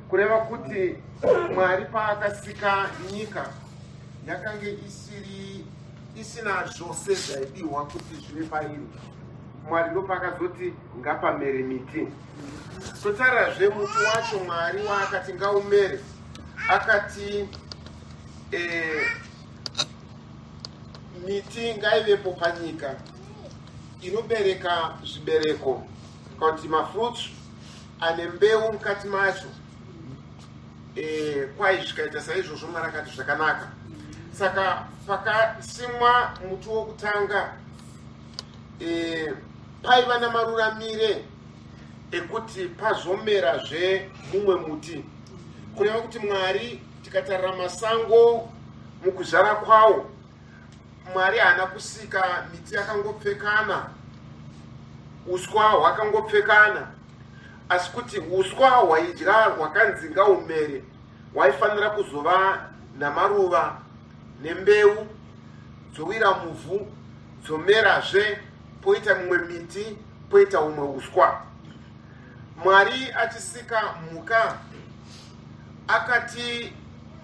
Kureva kuti Mwari paakasika nyika yakange isiri isina zvose zvaidiwa kuti zvive pairi. Mwari ndopaakazoti ngapamere miti. Totarazve muti wacho Mwari waakati ngaumere akati eh, miti ngaivepo panyika inobereka zvibereko kana kuti mafruits ane mbeu mukati macho e, kwai zvikaita saizvozvo Mwari akati zvakanaka. Saka pakasimwa muti wokutanga e, paiva namaruramire ekuti pazomerazve mumwe muti, kureva kuti Mwari tikatarira masango mukuzvara kwawo, Mwari haana kusika miti yakangopfekana, uswa hwakangopfekana, asi kuti uswa hwaidya hwakanzi ngaumere hwaifanira kuzova namaruva nembeu dzowira muvhu dzomerazve poita mimwe miti poita humwe uswa. Mwari achisika mhuka akati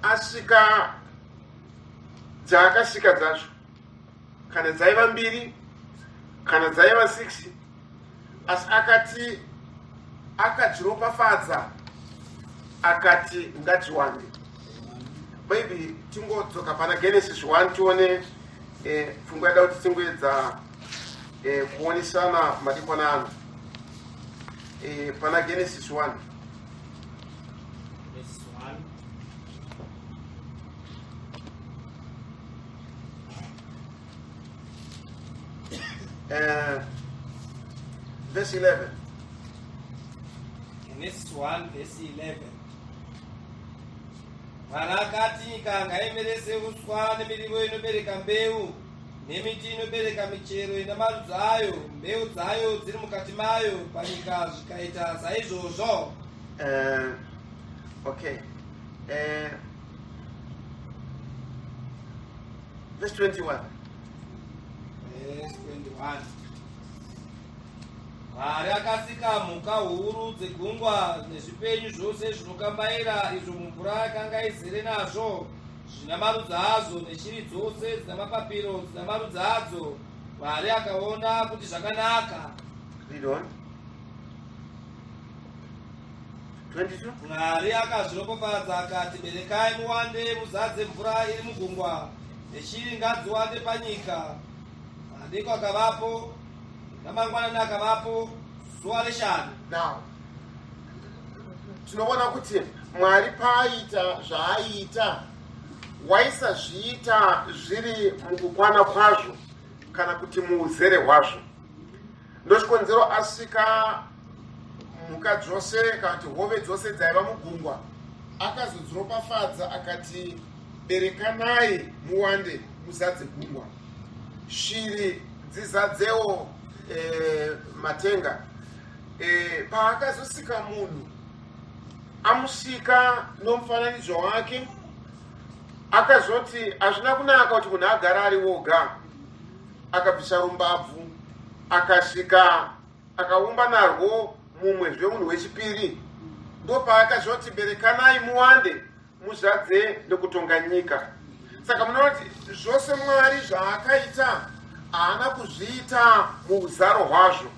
asvika dzaakasika dzacho kana dzaiva mbiri kana dzaiva 6 asi akati akadziropafadza akati ngadziwande. Maybe tingodzoka pana Genesis 1 tione eh, pfungwa yada kuti tingoedza eh, kuonesana madikwana ano eh, pana Genesis 1. Genesis 1. Verse 11. Genesis 1 verse 11. Mwari akati nyika ngaimerese uswa nemiriwo inobereka mbeu nemiti inobereka michero ina marudzi ayo, mbeu dzayo dziri mukati mayo panyika, zvikaita saizvozvo. Okay. Verse 21. Verse 21. Mwari akasika mhuka huru dzegungwa nezvipenyu zvose zvinokambaira izvo mumvura yakanga izere nazvo, zvina marudzi azvo, neshiri dzose dzina mapapiro dzina marudzi adzo. Mwari akaona kuti zvakanaka. Read on. 22. Mwari akazviropafadza akati, berekai muwande muzadze mvura iri mugungwa, neshiri ngadziwande panyika. Madeko akavapo, namangwanani akavapo, zuva reshanu. Now, tinoona kuti Mwari paaiita zvaaiita waisazviita zviri mukukwana kwazvo kana kuti muuzere hwazvo. Ndochikonzero asika mhuka dzose kana kuti hove dzose dzaiva mugungwa akazodziropafadza akati berekanai muwande muzadze gungwa, shiri dzizadzewo matenga. Paakazosika munhu amusika nomufananidzo wake, akazoti hazvina kunaka kuti munhu agare ari woga. Akabvisa rumbabvu akasvika akaumba narwo mumwe zvemunhu wechipiri. Ndopaakazoti berekanai muwande muzadze nekutonga nyika. Saka munoona kuti zvose Mwari zvaakaita haana kuzviita muuzaro hwazvo,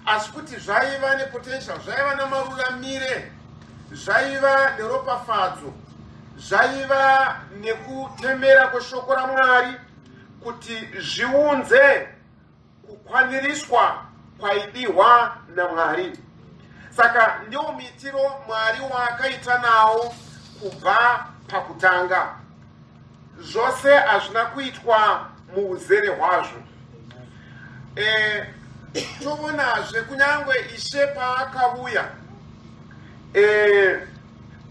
asi kuti zvaiva nepotential, zvaiva namaruramire, zvaiva neropafadzo, zvaiva nekutemera kweshoko raMwari kuti zviunze kukwaniriswa kwaidiwa naMwari. Saka ndiwo muitiro Mwari waakaita nawo kubva pakutanga. Zvose hazvina kuitwa muuzere hwazvo. Tovonazve kunyange Ishe paakauya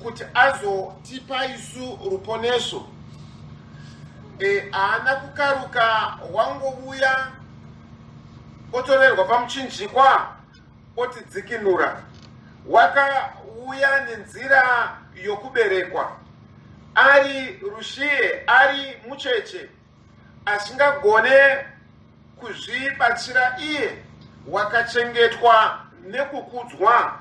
kuti azotipa isu ruponeso, haana kukaruka wangovuya otorerwa pamuchinjikwa otidzikinura. Wakauya nenzira yokuberekwa ari rushiye, ari mucheche asingagone kuzvibatsira iye, wakachengetwa nekukudzwa.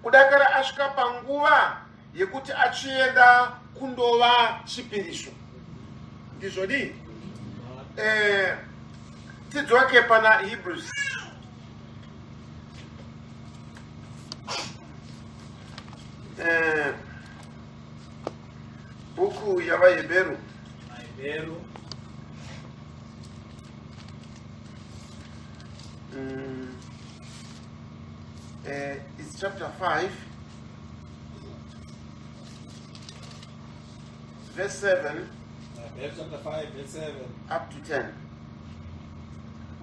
Kudakara asvika panguva yekuti achienda kundova chipiriso. Ndizvo dii? Eh, tidzoke pana Hebrews. Eh, bhuku yavaHebheru. Vahebheru. It's chapter 5 verse 7 Vahebheru chapter 5 verse 7. up to 10.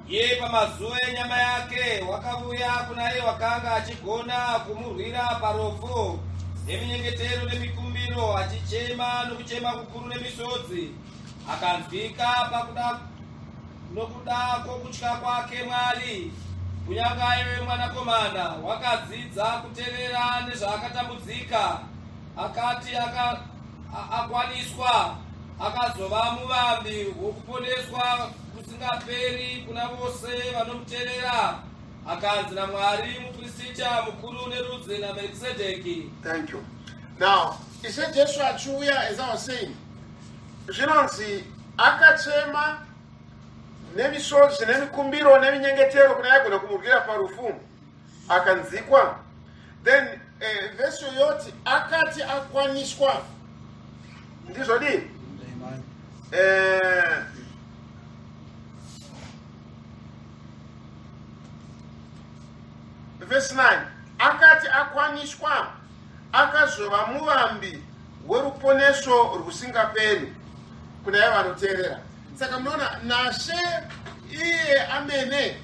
Iye pamazuva enyama yake wakavuya kuna iye wakanga achigona kumurwira parufu neminyengetero nemikumbiro, achichema nokuchema kukuru nemisodzi, akanzwika pakuda nokuda kwokutya kwake Mwari. Kunyange aive mwanakomana, wakadzidza kuteerera nezvaakatambudzika, akati akwaniswa, akazova muvambi wokuponeswa kusingaperi kuna vose vanomuteerera, akanzi naMwari muprista mukuru nerudzi naMerkisedheki. Thank you. Now, Ishe Jesu achiuya, as I was saying, zvinonzi akachema nemisodzi nemikumbiro neminyengetero kuna aigona kumurwira parufu, akanzikwa. Then verse yoti akati akwaniswa. Ndizvo dii? Verse 9, akati akwaniswa akazova muvambi weruponeso rwusingaperi kuna ivo vanoteerera. Saka munoona, nashe iye amene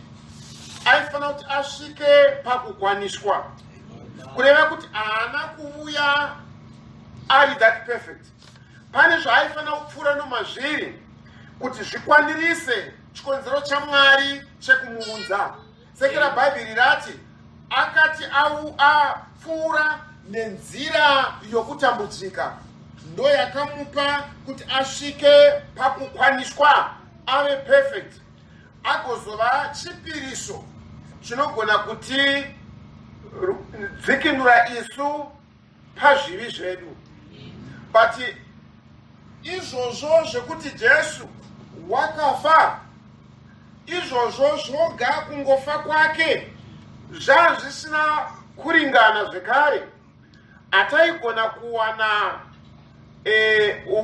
aifanira kuti asvike pakukwaniswa, kureva kuti haana kuuya ari that perfect. Pane zvaaifanira kupfuura nomazviri kuti zvikwanirise chikonzero chaMwari chekumuunza. Sekera Bhaibheri rati akati apfuura nenzira yokutambudzika, ndo yakamupa kuti asvike pakukwaniswa, ave perfect, agozova chipiriso chinogona kuti dzikinura isu pazvivi zvedu. But izvozvo zvekuti Jesu wakafa, izvozvo zvoga, kungofa kwake zvazvisina kuringana zvekare. Hataigona kuwana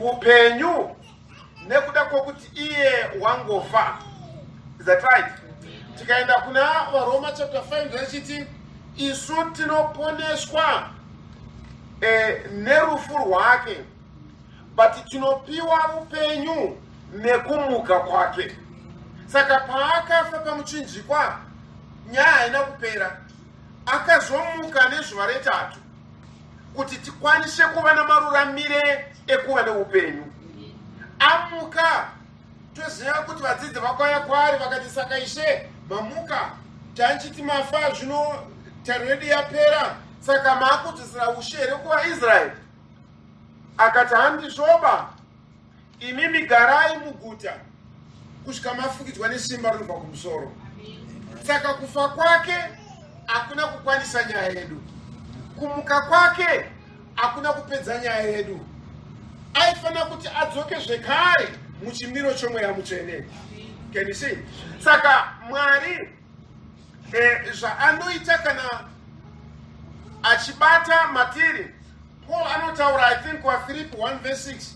upenyu nekuda kwokuti iye wangofa. Is that right? Tikaenda kuna vaRoma chapter 5, zvachiti isu tinoponeswa nerufu rwake, but tinopiwa upenyu nekumuka kwake. Saka paakafa pamuchinjikwa, nyaya haina kupera. Akazomuka nezuva retatu kuti tikwanise kuva namaruramire ekuva neupenyu. Amuka, toziva kuti vadzidzi vakauya kwaari vakati, "Saka Ishe, mamuka, tanchiti mafa, zvino tariro yedu yapera, saka maakudzosera ushe here kuvaIsraeri?" Akati, "Handizvoba, imimi garai muguta kusvika mafukidzwa nesimba rinobva kumusoro." Saka kufa kwake hakuna kukwanisa nyaya yedu, kumuka kwake hakuna kupedza nyaya yedu. Aifanira kuti adzoke zvekare muchimiro chomweya mutsvene. Can you see? Saka Mwari zvaanoita kana achibata matiri, Paul anotaura, I think waFiripi 1 verse 6,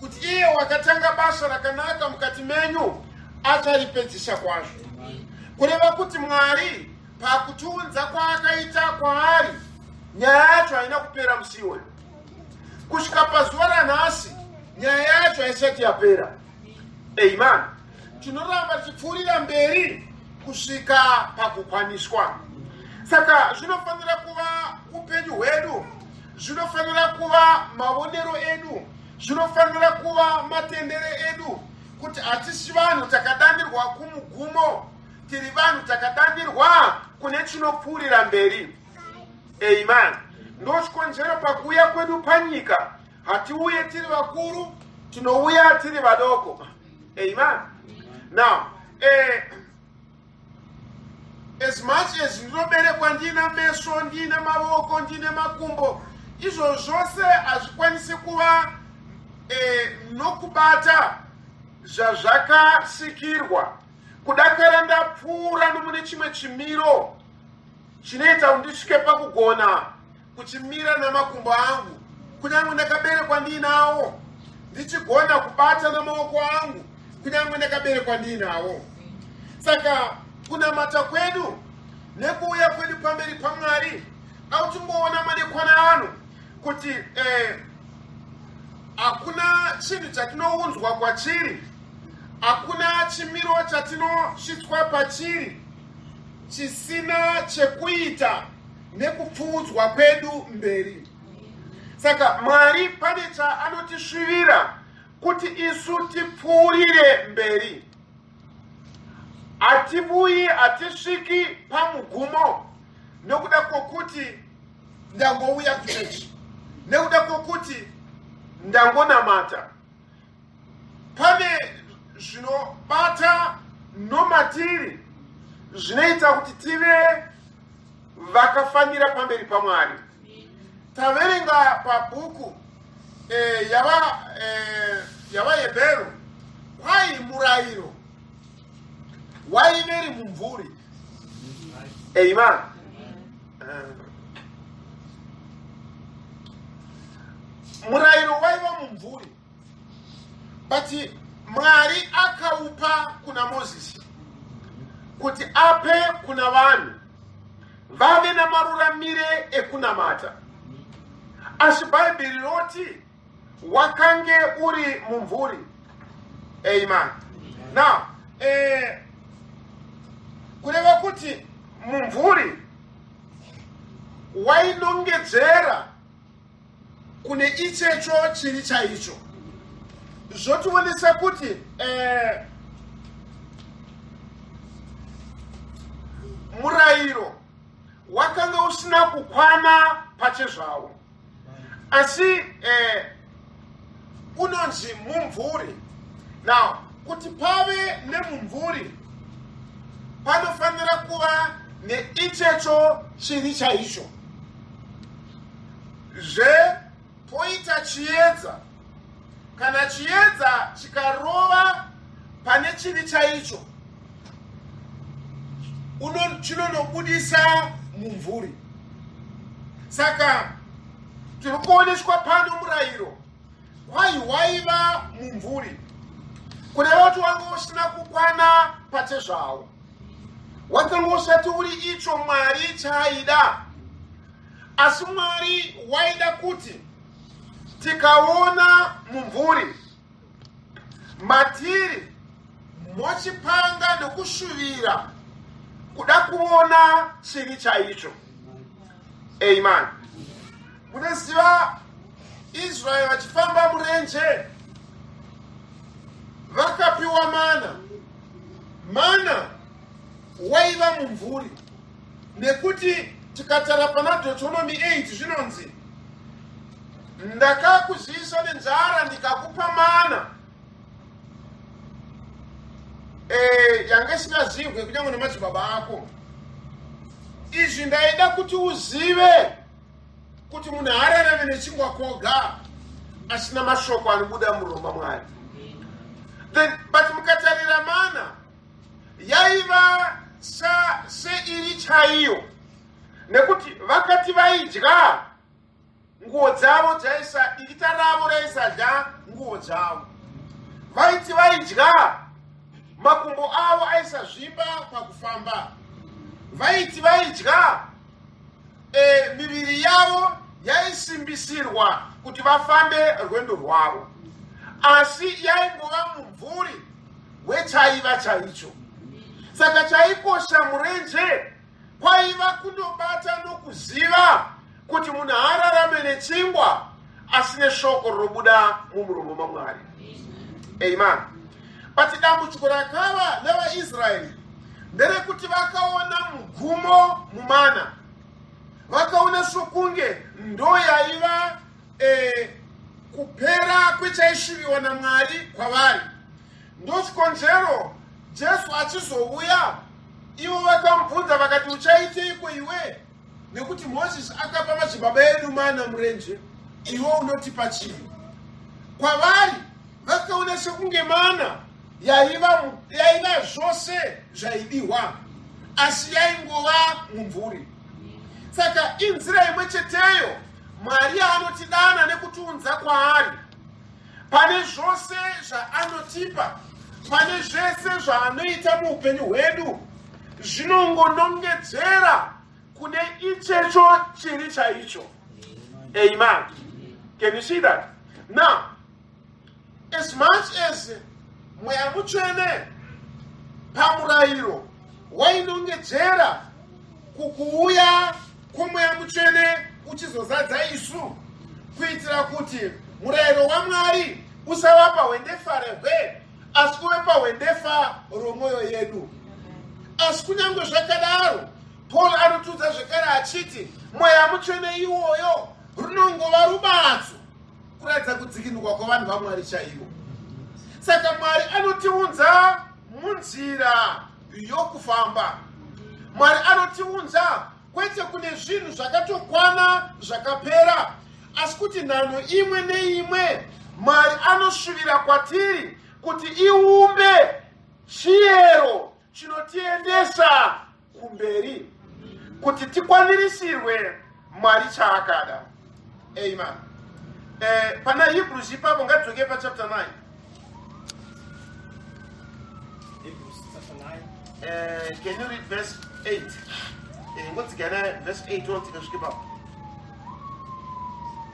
kuti iye wakatanga basa rakanaka mukati menyu acharipedzisa kwazvo. Kureva kuti Mwari pakutiunza kwaakaita kwaari, nyaya yacho haina kupera musiwe. Kusvika pazuva ranhasi nyaya yacho haisati yapera. Amen. Tinoramba tichipfuurira mberi kusvika pakukwaniswa. Saka zvinofanira kuva upenyu hwedu, zvinofanira kuva maonero edu, zvinofanira kuva matendere edu, kuti hatisi vanhu takadanirwa kumugumo, tiri vanhu takadanirwa kune chinopfuurira mberi. Amen. Ndochikonzero pakuuya kwedu panyika hatiuye tiri vakuru, tinouya tiri vadoko. Amen. Now, As much as ndinoberekwa ndiina meso, ndiine mavoko, ndiine makumbo, izvo zvose hazvikwanisi kuva nokubata zvazvakasikirwa. Kudakara ndapfuura nomune chimwe chimiro chinoita kuti ndisvike pakugona kuchimira namakumbo angu, kunyange ndakaberekwa ndiinawo, ndichigona kubata namaoko angu, kunyange ndakaberekwa ndiinawo. Saka kunamata kwedu nekuuya kwedu pamberi paMwari, autingoona madekwana ano kuti hakuna chinhu chatinounzwa kwachiri, hakuna chimiro chatinosvitswa pachiri chisina chekuita nekupfuudzwa kwedu mberi. Saka Mwari pane chaanotisvivira kuti isu tipfuurire mberi. Hativuyi, hatisviki pamugumo nokuda kwokuti ndangouya kuchechi, nekuda kwokuti ndangonamata. Pane zvinobata nomatiri zvinoita kuti tive vakafanira pamberi paMwari. Taverenga pabhuku yavaHebheru, kwai murayiro waiveri mumvuri. Amen. Murayiro waiva mumvuri, but Mwari akaupa kuna Mozisi kuti ape kuna vanhu vave namaruramire ekunamata. Asi Bhaibheri roti wakange uri mumvuri. Amen. Now, kureva kuti mumvuri wainongedzera kune ichecho chiri chaicho, zvotionesa kuti murayiro wakanga usina kukwana pachezvawo, asi unonzi mumvuri. Now, kuti pave nemumvuri panofanira kuva neichecho chiri chaicho, zve poita chiedza. Kana chiedza chikarova pane chiri chaicho, chinonobudisa mumvuri. Saka tiri kuoneswa pano murayiro kwai waiva mumvuri, kureva kuti wanga usina kukwana pachezvawo, wakanga usati uri icho Mwari chaaida. Asi Mwari waida kuti tikaona mumvuri matiri mochipanga nokushuvira kuda kuona chiri chaicho. Amen. Munoziva, Israeri vachifamba murenje vakapiwa mana. Mana waiva mumvuri, nekuti tikatara pana Deuteronomy 8 zvinonzi, ndakakuzivisa nenzara ndikakupa mana yanga isingazivwe kunyange nemadzibaba ako. Izvi ndaida kuti uzive kuti munhu haararame nechingwa koga, asina mashoko anobuda muromo maMwari. Then, but mukatarira, mana yaiva seiri chaiyo, nekuti vakati vaidya, nguo dzavo dzaisa, dikita ravo raisadya nguo dzavo. Vaiti vaidya, makumbo avo aisazvimba pakufamba. Vaiti vaidya, miviri yavo yaisimbisirwa kuti vafambe rwendo rwavo. Asi yaingova mumvuri wechaiva chaicho. Saka chaikosha murenje kwaiva kundobata nokuziva kuti munhu haararame nechingwa, asi neshoko rinobuda mumuromo maMwari. Amen. But dambudziko rakava nevaIsraeri nderekuti vakaona mugumo mumana, vakaona sokunge ndo yaiva kupera kwechaishuviwa naMwari kwavari. Ndochikonzero Jesu achizouya. Ivo vakamubvunza vakati, Uchaiteiko iwe? Nekuti Mozisi akapa madzibaba edu mana murenje, iwe unotipa chii? Kwavari vakaona sekunge mana yaiva, yaiva zvose zvaidiwa, asi yaingova mumvuri. Saka inzira imwe cheteyo Mwari yaanotidana nekutiunza kwaari pane zvose zvaanotipa, pane zvese zvaanoita muupenyu hwedu, zvinongonongedzera kune ichecho chiri chaicho. Amen. Can you see that? Now, as much as Mweya Mutsvene pamurayiro wainongedzera kukuuya kwoMweya Mutsvene uchizozadza isu, kuitira kuti murayiro waMwari usava pahwendefa rehwe, asi kuve pahwendefa romwoyo yedu. Asi kunyange zvakadaro, Paul anotiudza zvekare achiti Mweya Mutsvene iwoyo runongova rubatso kuratidza kudzikinurwa kwavanhu vaMwari chaivo. Saka Mwari anotiunza munzira yokufamba. Mwari anotiunza kwete kune zvinhu zvakatokwana zvakapera, asi kuti nhanho imwe neimwe Mwari anoshuvira kwatiri kuti iumbe chiyero chinotiendesa kumberi kuti tikwanirisirwe Mwari chaakada. Amen. Pana Hebrews ipapo ngatidzoke pachapter 9. Hebrews chapter 9. Can you read verse 8? Ngodzikana verse 8 wodzika svike ipapo.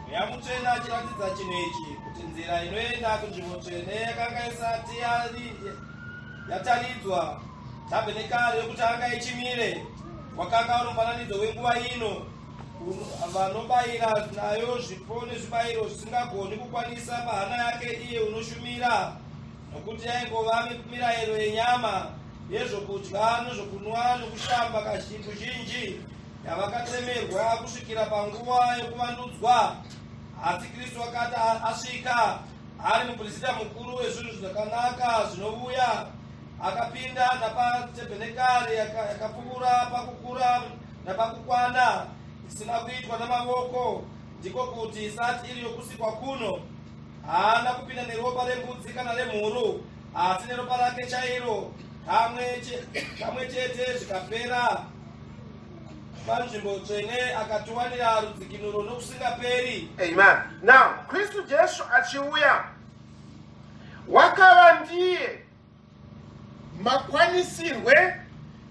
Mweya Mutsvene achiratidza chinhu ichi, kuti nzira inoenda kunzvimbo tsvene yakanga isati yataridzwa tabhenekari yokutanga ichimire, wakanga uri mufananidzo wenguva ino, vanobayira nayo zvipo nezvibayiro zvisingagoni kukwanisa pahana yake iye unoshumira, nokuti yaingova mirayiro yenyama yezvokudya nezvokunwa nokushamba kazhinji yavakatemerwa kusvikira panguva yokuvandudzwa. Asi Kristu akati asvika ari muprista mukuru wezvinhu zvakanaka zvinovuya, akapinda napatebhenekari yakapfuura pakukura napakukwana, isina kuitwa namavoko, ndiko kuti isati iri yokusikwa kuno. Haana kupinda neropa rembudzi kana remhuru, asi neropa rake chairo, kamwe chete zvikapera panzvimbo tsvene, akatiwanira rudzikinuro nokusingaperi. Amen. Now, Kristu Jesu achiuya wakava ndiye makwanisirwe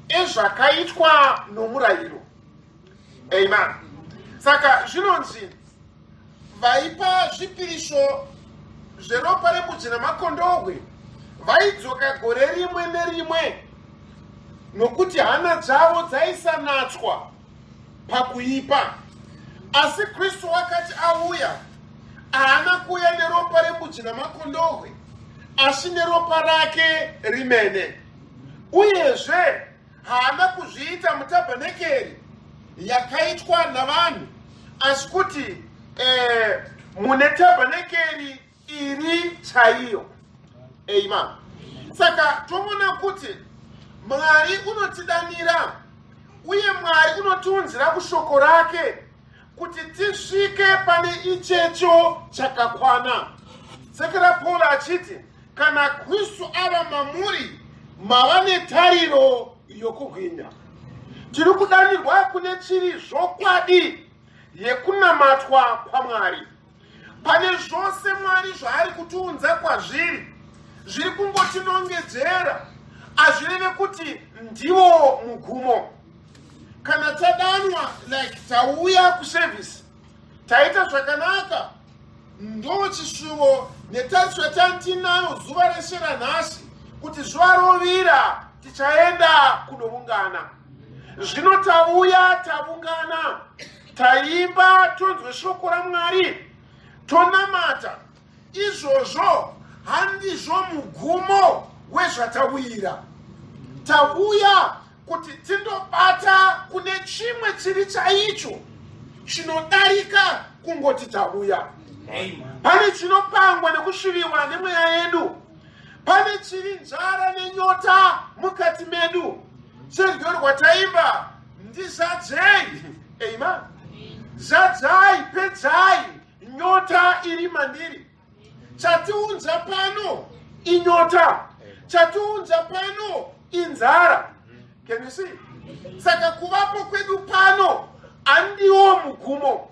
ezvakaitwa nomurayiro. Amen. Saka zvinonzi vaipa zvipirisho zveropa rembudzi namakondohwe vaidzoka gore rimwe nerimwe, nokuti hana dzavo dzaisanatswa pakuipa. Asi Kristu wakati auya, haana kuuya neropa rembudzi namakondohwe, asi neropa rake rimene. Uyezve haana kuzviita mutabhanekeri yakaitwa navanhu, asi kuti mune tabhanekeri iri chaiyo. Amen. Saka toona kuti Mwari unotidanira uye Mwari unotiunzira kushoko rake kuti tisvike pane ichecho chakakwana. Sekera Paul achiti kana Kristu ava mamuri, mava netariro yokubwinya. Tiri kudanirwa kune chiri zvokwadi yekunamatwa kwaMwari. Pane zvose Mwari zvaari kutiunza kwazviri, zviri kungotinongedzera, hazvireve kuti ndiwo mugumo. Kana tadanwa, like tauya kuservice, taita zvakanaka, ndo chishuvo netariso yatantinayo zuva rese ranhasi, kuti zuva rovira tichaenda kunovungana. Zvino tauya, tavungana, taimba, tonzwe shoko raMwari, tonamata. Izvozvo handizvo mugumo wezvatauyira. Tauya kuti tindobata kune chimwe chiri chaicho chinodarika kungoti tauya. Pane chinopangwa nekusviviwa nemweya yedu, pane chiri nzara nenyota mukati medu. Cherwiyo rwataimba, ndizadzei. Amen. Zadzai, pedzai nyota iri mandiri. Chatiunza pano inyota, chatiunza pano inzara. Can you see? Saka kuvapo kwedu pano andiwo mugumo,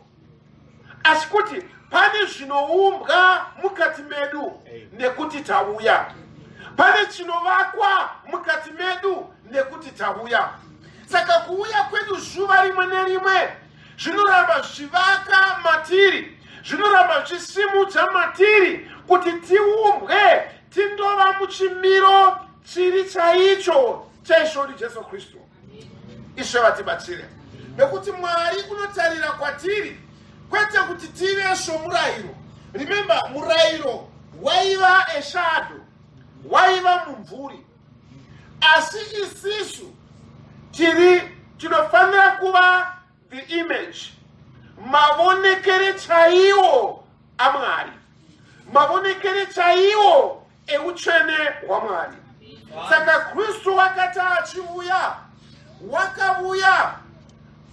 asi kuti pane zvinoumbwa mukati medu nekuti tauya, pane chinovakwa mukati medu nekuti tauya. Saka kuuya kwedu zuva rimwe nerimwe zvinoramba zvichivaka matiri, zvinoramba zvichisimudza matiri kuti tiumbwe tindova muchimiro chiri chaicho chaIshe Jesu Kristu. Ishe vatibatsire, nekuti Mwari unotarira kwatiri kwete kuti tive somurayiro. Remember, murayiro waiva a shadow, waiva mumvuri, asi isisu tiri tinofanira kuva the image, mavonekere chaiwo aMwari, mavonekere chaiwo eutsvene hwaMwari. Saka Kristu wakati achiuya, wakavuya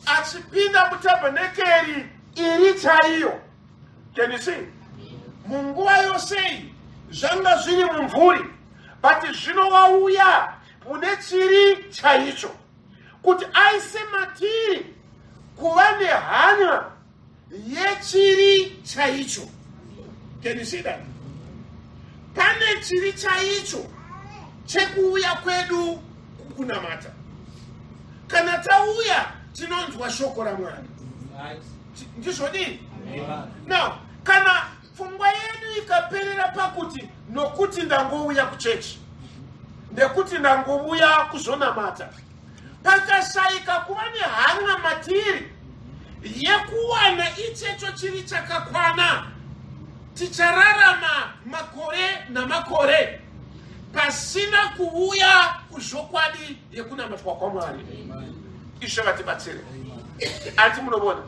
achipinda mutabhenekeri iri chaiyo. Can you see? Munguva yosei zvanga zviri mumvuri, but zvino wauya mune chiri chaicho kuti aise matiri kuva nehanya yechiri chaicho. Can you see that? Pane chiri chaicho chekuuya kwedu kukunamata. Kana tauya, tinonzwa shoko raMwari, ndizvodini? Now kana pfungwa yedu ikaperera pakuti nokuti ndangouya kuchechi, nekuti ndangouya kuzonamata, pakashayika kuva nehanya matiri yekuwana ichecho chiri chakakwana, tichararama makore namakore pasina kuuya kuzvokwadi yekunamatwa kwaMwari. Ishe vatibatsire. Ati munovona,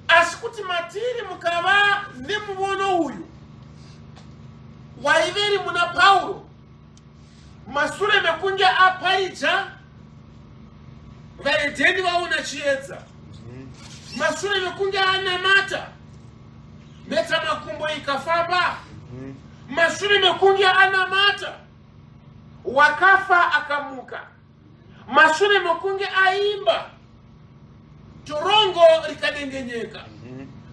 asi kuti matiri mukava nemuvono uyu waiveri muna Pauro, mashure mekunge aparidza vaedheni vaona chiedza, mashure mekunge anamata mhetsa makumbo ikafamba, mashure mekunge anamata wakafa akamuka, mashure mekunge aimba torongo rikadengenyeka,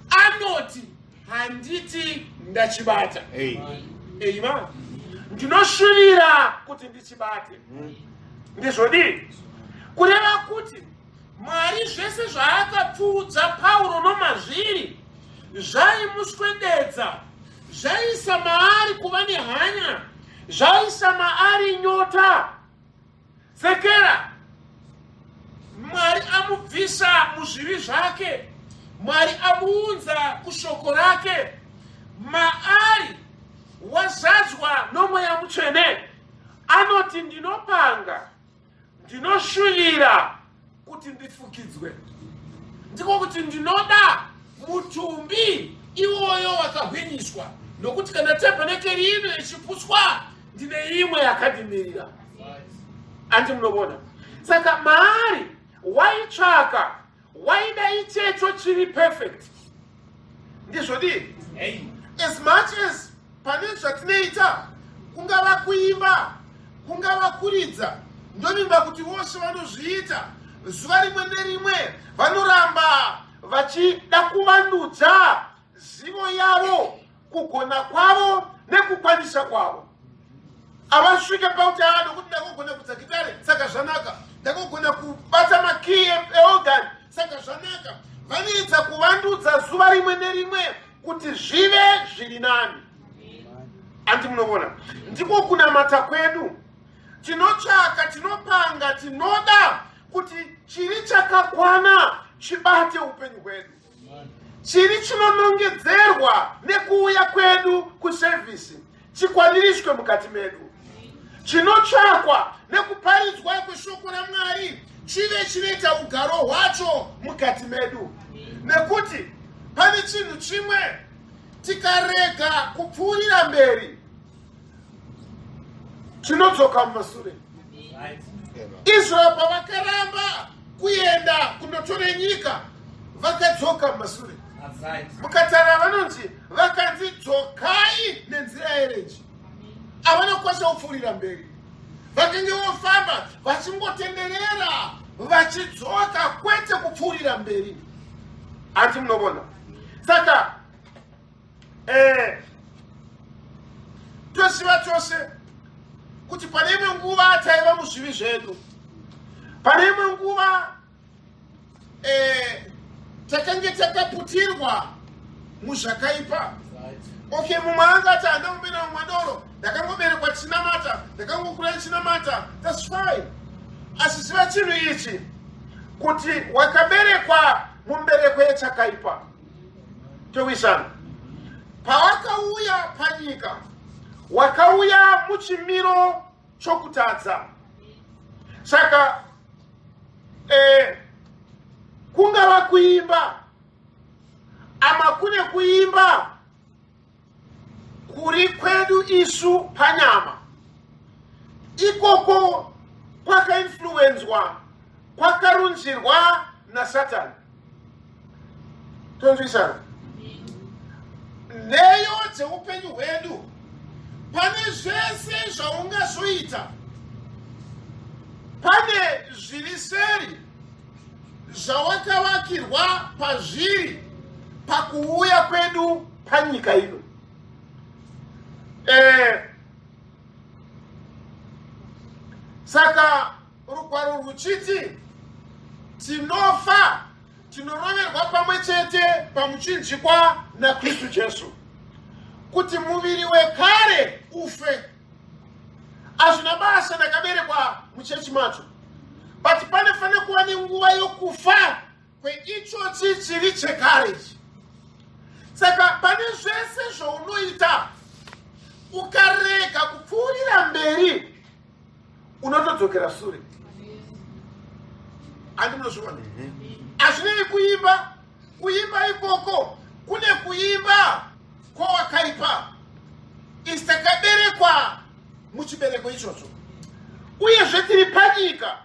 anoti, "Handiti ndachibata." Amen. Ndinoshuvira kuti ndichibate. Ndizvodii? Kureva kuti Mwari zvese zvaakapfuudza Pauro nomazviri zvaimuswededza, zvaisa maari kuva nehanya, zvaisa maari nyota. Sekera Mwari amubvisa muzvivi zvake, Mwari amuunza kushoko rake, maari wazadzwa noMweya Mutsvene, anoti, "Ndinopanga, ndinoshuvira kuti ndifukidzwe." Ndiko kuti ndinoda mutumbi iwoyo wakahwinyiswa, nokuti kana tabhenekeri ino ichiputswa, ndine imwe yakandimirira. Andi munovona? Saka maari waitsvaka, waida ichecho chiri perfect. Ndizvodii? As much as pane zvatinoita, kungava kuimba, kungava kuridza, ndovimba kuti vose vanozviita zuva rimwe nerimwe vanoramba vachida kuvandudza zivo yavo, kugona kwavo nekukwanisa kwavo. Havasvike pakuti, "A, nokuti ndakugona kudza gitare saka zvanaka, ndakugona kubata makey eorgan saka zvanaka." Vanoedza kuvandudza zuva rimwe nerimwe kuti zvive zviri nani. Andi munovona? Ndiko kunamata kwedu. Tinotsvaka, tinopanga, tinoda kuti chiri chakakwana chibate upenyu hwedu, chiri chinonongedzerwa nekuuya kwedu kusevhisi chikwaniriswe mukati medu, chinotsvakwa nekuparidzwa kweshoko raMwari chive chinoita ugaro hwacho mukati medu. Nekuti pane chinhu chimwe, tikarega kupfuurira mberi, tinodzoka mumasure. Israel pavakaramba kuenda kundotora nyika, vakadzoka mumasure. Mukatara vanonzi vakanzi dzokai nenzira yerenje. Havana kukwanisa kupfuurira mberi, vakange vofamba vachingotenderera vachidzoka, kwete kupfuurira mberi. Hanti munovona? Saka toziva tose kuti pane imwe nguva taiva muzvivi zvedu, pane imwe nguva takange takaputirwa muzvakaipa. Okay, mumwe angati handambopinda mumadoro, ndakangoberekwa chinamata, ndakangokura chinamata. That's fine, asi ziva chinhu ichi, kuti wakaberekwa mumbereko yechakaipa. Towisana, pawakauya panyika wakauya muchimiro chokutadza. Saka kungava kuimba, ama kune kuimba kuri kwedu isu panyama, ikoko kwakainfluenzwa, kwakarunzirwa naSatani. Tonzwisana? Nheyo dzeupenyu hwedu, pane zvese zvaungazoita, pane zviri seri zvawakavakirwa pazviri pakuuya kwedu panyika ino. Saka rugwaro ruchiti tinofa, tinoroverwa pamwe chete pamuchinjikwa naKristu Jesu, kuti muviri wekare ufe. Hazvina basa ndakaberekwa muchechi macho, but panofanira kuva nenguva yokufa kweichochi chiri chekare ichi. Saka pane zvese zvaunoita, ukarega kupfuurira mberi, unotodzokera sure. Handi munozviona? Hazvinei kuimba, kuimba ikoko kune kuimba kwawakaipa. Isi takaberekwa muchibereko ichocho, uyezve tiri panyika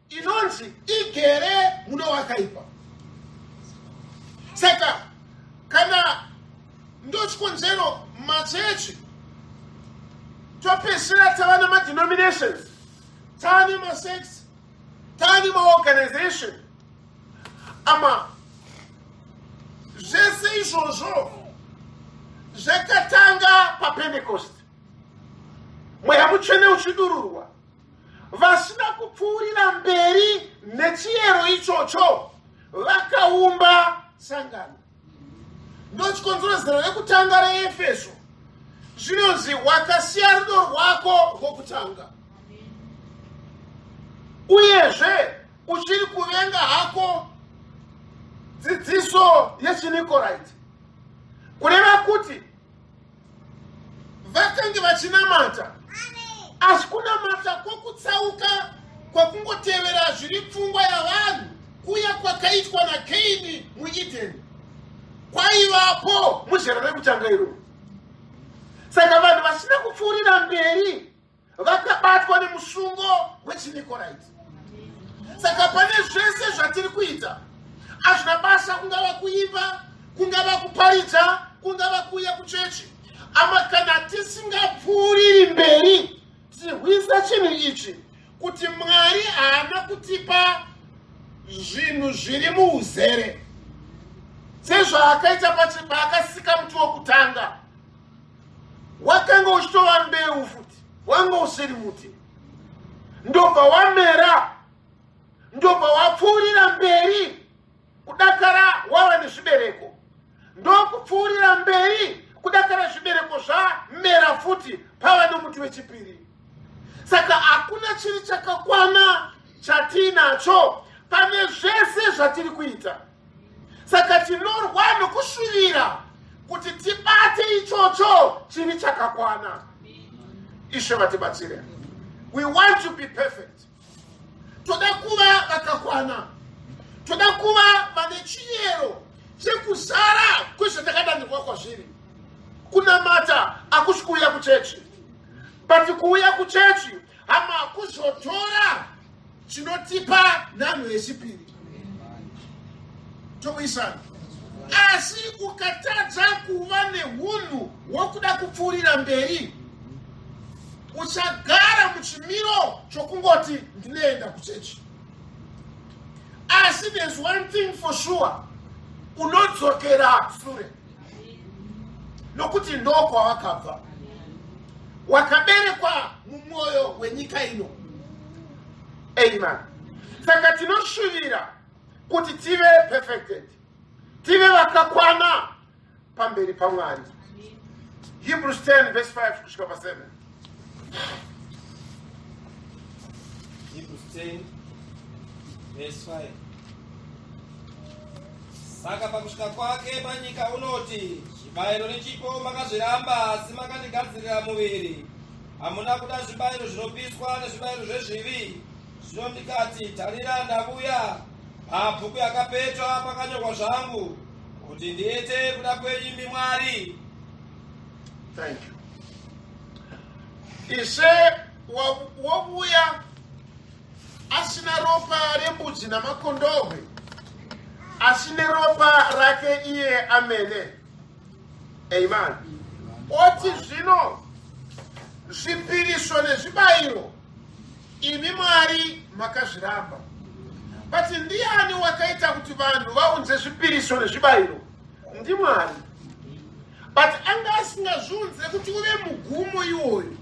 inonzi igere muno wakaipa. Saka kana ndochikonzero machechi topesera tava nemadenominations, tava nemasects, tava nemaorganization. Ama zvese izvozvo zvakatanga paPentecost, Mweya Mutsvene uchidururwa. Vasina kupfuurira mberi nechiyero ichocho vakaumba sangano. Ndochikonzero zera rekutanga reEfeso zvinonzi wakasiya rudo rwako rwokutanga, uyezve uchiri kuvenga hako dzidziso yechinicoraiti. Kureva kuti vakange vachinamata, asi kunamata kwokutsauka, kwokungotevera zviri pfungwa yavanhu, kuya kwakaitwa naKaini muEdheni, kwaivapo muzera rekutanga iroro. Saka vanhu vasina kupfuurira mberi vakabatwa nemusungo wechinikoraiti. Saka pane zvese zvatiri kuita, hazvina basa, kungava kuimba, kungava kuparidza, kungava kuuya kuchechi, ama kana tisingapfuuriri mberi tichihwisa chinhu ichi, kuti Mwari haana kutipa zvinhu zviri muuzere sezvaakaita paakasika muti wokutanga, wakanga uchitova mbeu futi, wanga usiri muti, ndobva wamera, ndobva wapfuurira mberi kudakara wava nezvibereko, ndokupfuurira mberi kudakara zvibereko zvamera futi, pava nomuti wechipiri. Saka hakuna chiri chakakwana chatiinacho pane zvese zvatiri kuita. Saka tinorwa nokushuvira kuti tibate ichocho chiri chakakwana. Ishe vatibatsire. We want to be perfect. Toda kuva vakakwana, toda kuva vane chiyero chekuzara kwezvatakadanirwa kwazviri. Kunamata hakusi kuuya kuchechi, but kuuya kuchechi, hama, kuzotora. chinotipa nhanho yechipiri. Towisana. Asi ukatadza kuva nehunhu hwokuda kupfuurira mberi, uchagara muchimiro chokungoti ndinoenda kuchechi. Asi there's one thing for sure, unodzokera sure, nokuti ndokwawakabva. Wakaberekwa mumwoyo wenyika ino. Amen. Saka tinoshuvira kuti tive perfected, tive vakakwana pamberi paMwari. Hebrews 10 verse 5 kusvika pa7. Hebrews 10 verse 5. Saka pakusvika kwake panyika unoti, zvibayiro nechipo makazviramba, asi makandigadzirira muviri. Hamuna kuda zvibayiro zvinopiswa nezvibayiro zvezvivi. Zvino ndikati, tarira ndavuya, pabhuku yakapetwa pakanyorwa zvangu, kuti ndiite kuda kwenyu imi Mwari. Thank you. Ishe wovuya asina ropa rembudzi namakondohwe, asi neropa rake iye amene. Amen. Oti zvino zvipiriso nezvibayiro imi Mwari makazviramba. But ndiani wakaita kuti vanhu vaunze zvipiriso nezvibayiro? NdiMwari. But anga asingazviunze kuti uve mugumo iwoyo,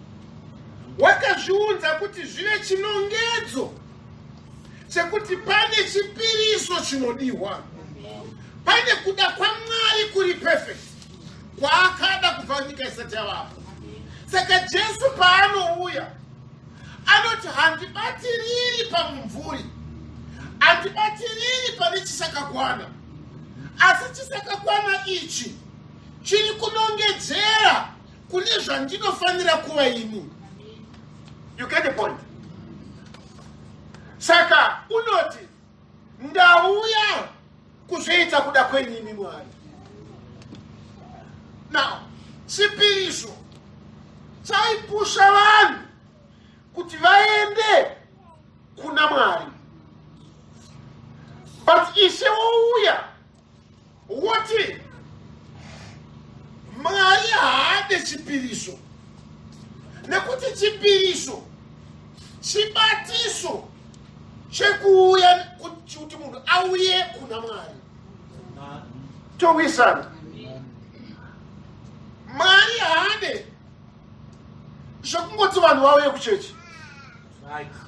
wakazviunza kuti zvive chinongedzo chekuti pane chipiriso chinodiwa, pane kuda kwaMwari kuri perfect kwaakada kubva nyika isati yavapo. Saka Jesu paanouya anoti, handibatiriri pamumvuri, handibatiriri pane chisakakwana, asi chisakakwana ichi chiri kunongedzera kune zvandinofanira kuva ini. You get the point? Saka unoti, ndauya kuzoita kuda kwenyu imi Mwari. Now, chipiriso chaipusha vanhu kuti vaende kuna Mwari, but Ishe wouya woti Mwari haade chipiriso, nekuti chipiriso chibatiso chekuuya kuti munhu auye kuna Mwari. Towisana. Mwari haade zvekungoti vanhu vauye kuchechi,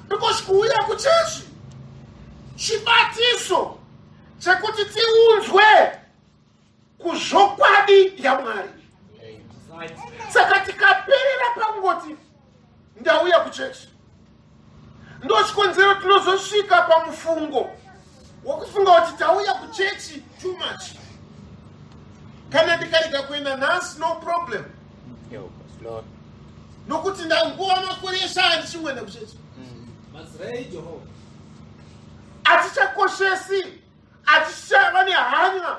because kuuya kuchechi chibatiso chekuti tiunzwe kuzvokwadi yaMwari. Saka tikaperera pangoti ndauya kuchechi, ndochikonzero tinozosvika pamufungo wokufunga kuti tauya kuchechi too much. Kana ndikarega kuenda nhasi, no problem, nokuti ndanguva makore ese handichingoenda kuchechi. Hatichakoshesi, hatichava nehanya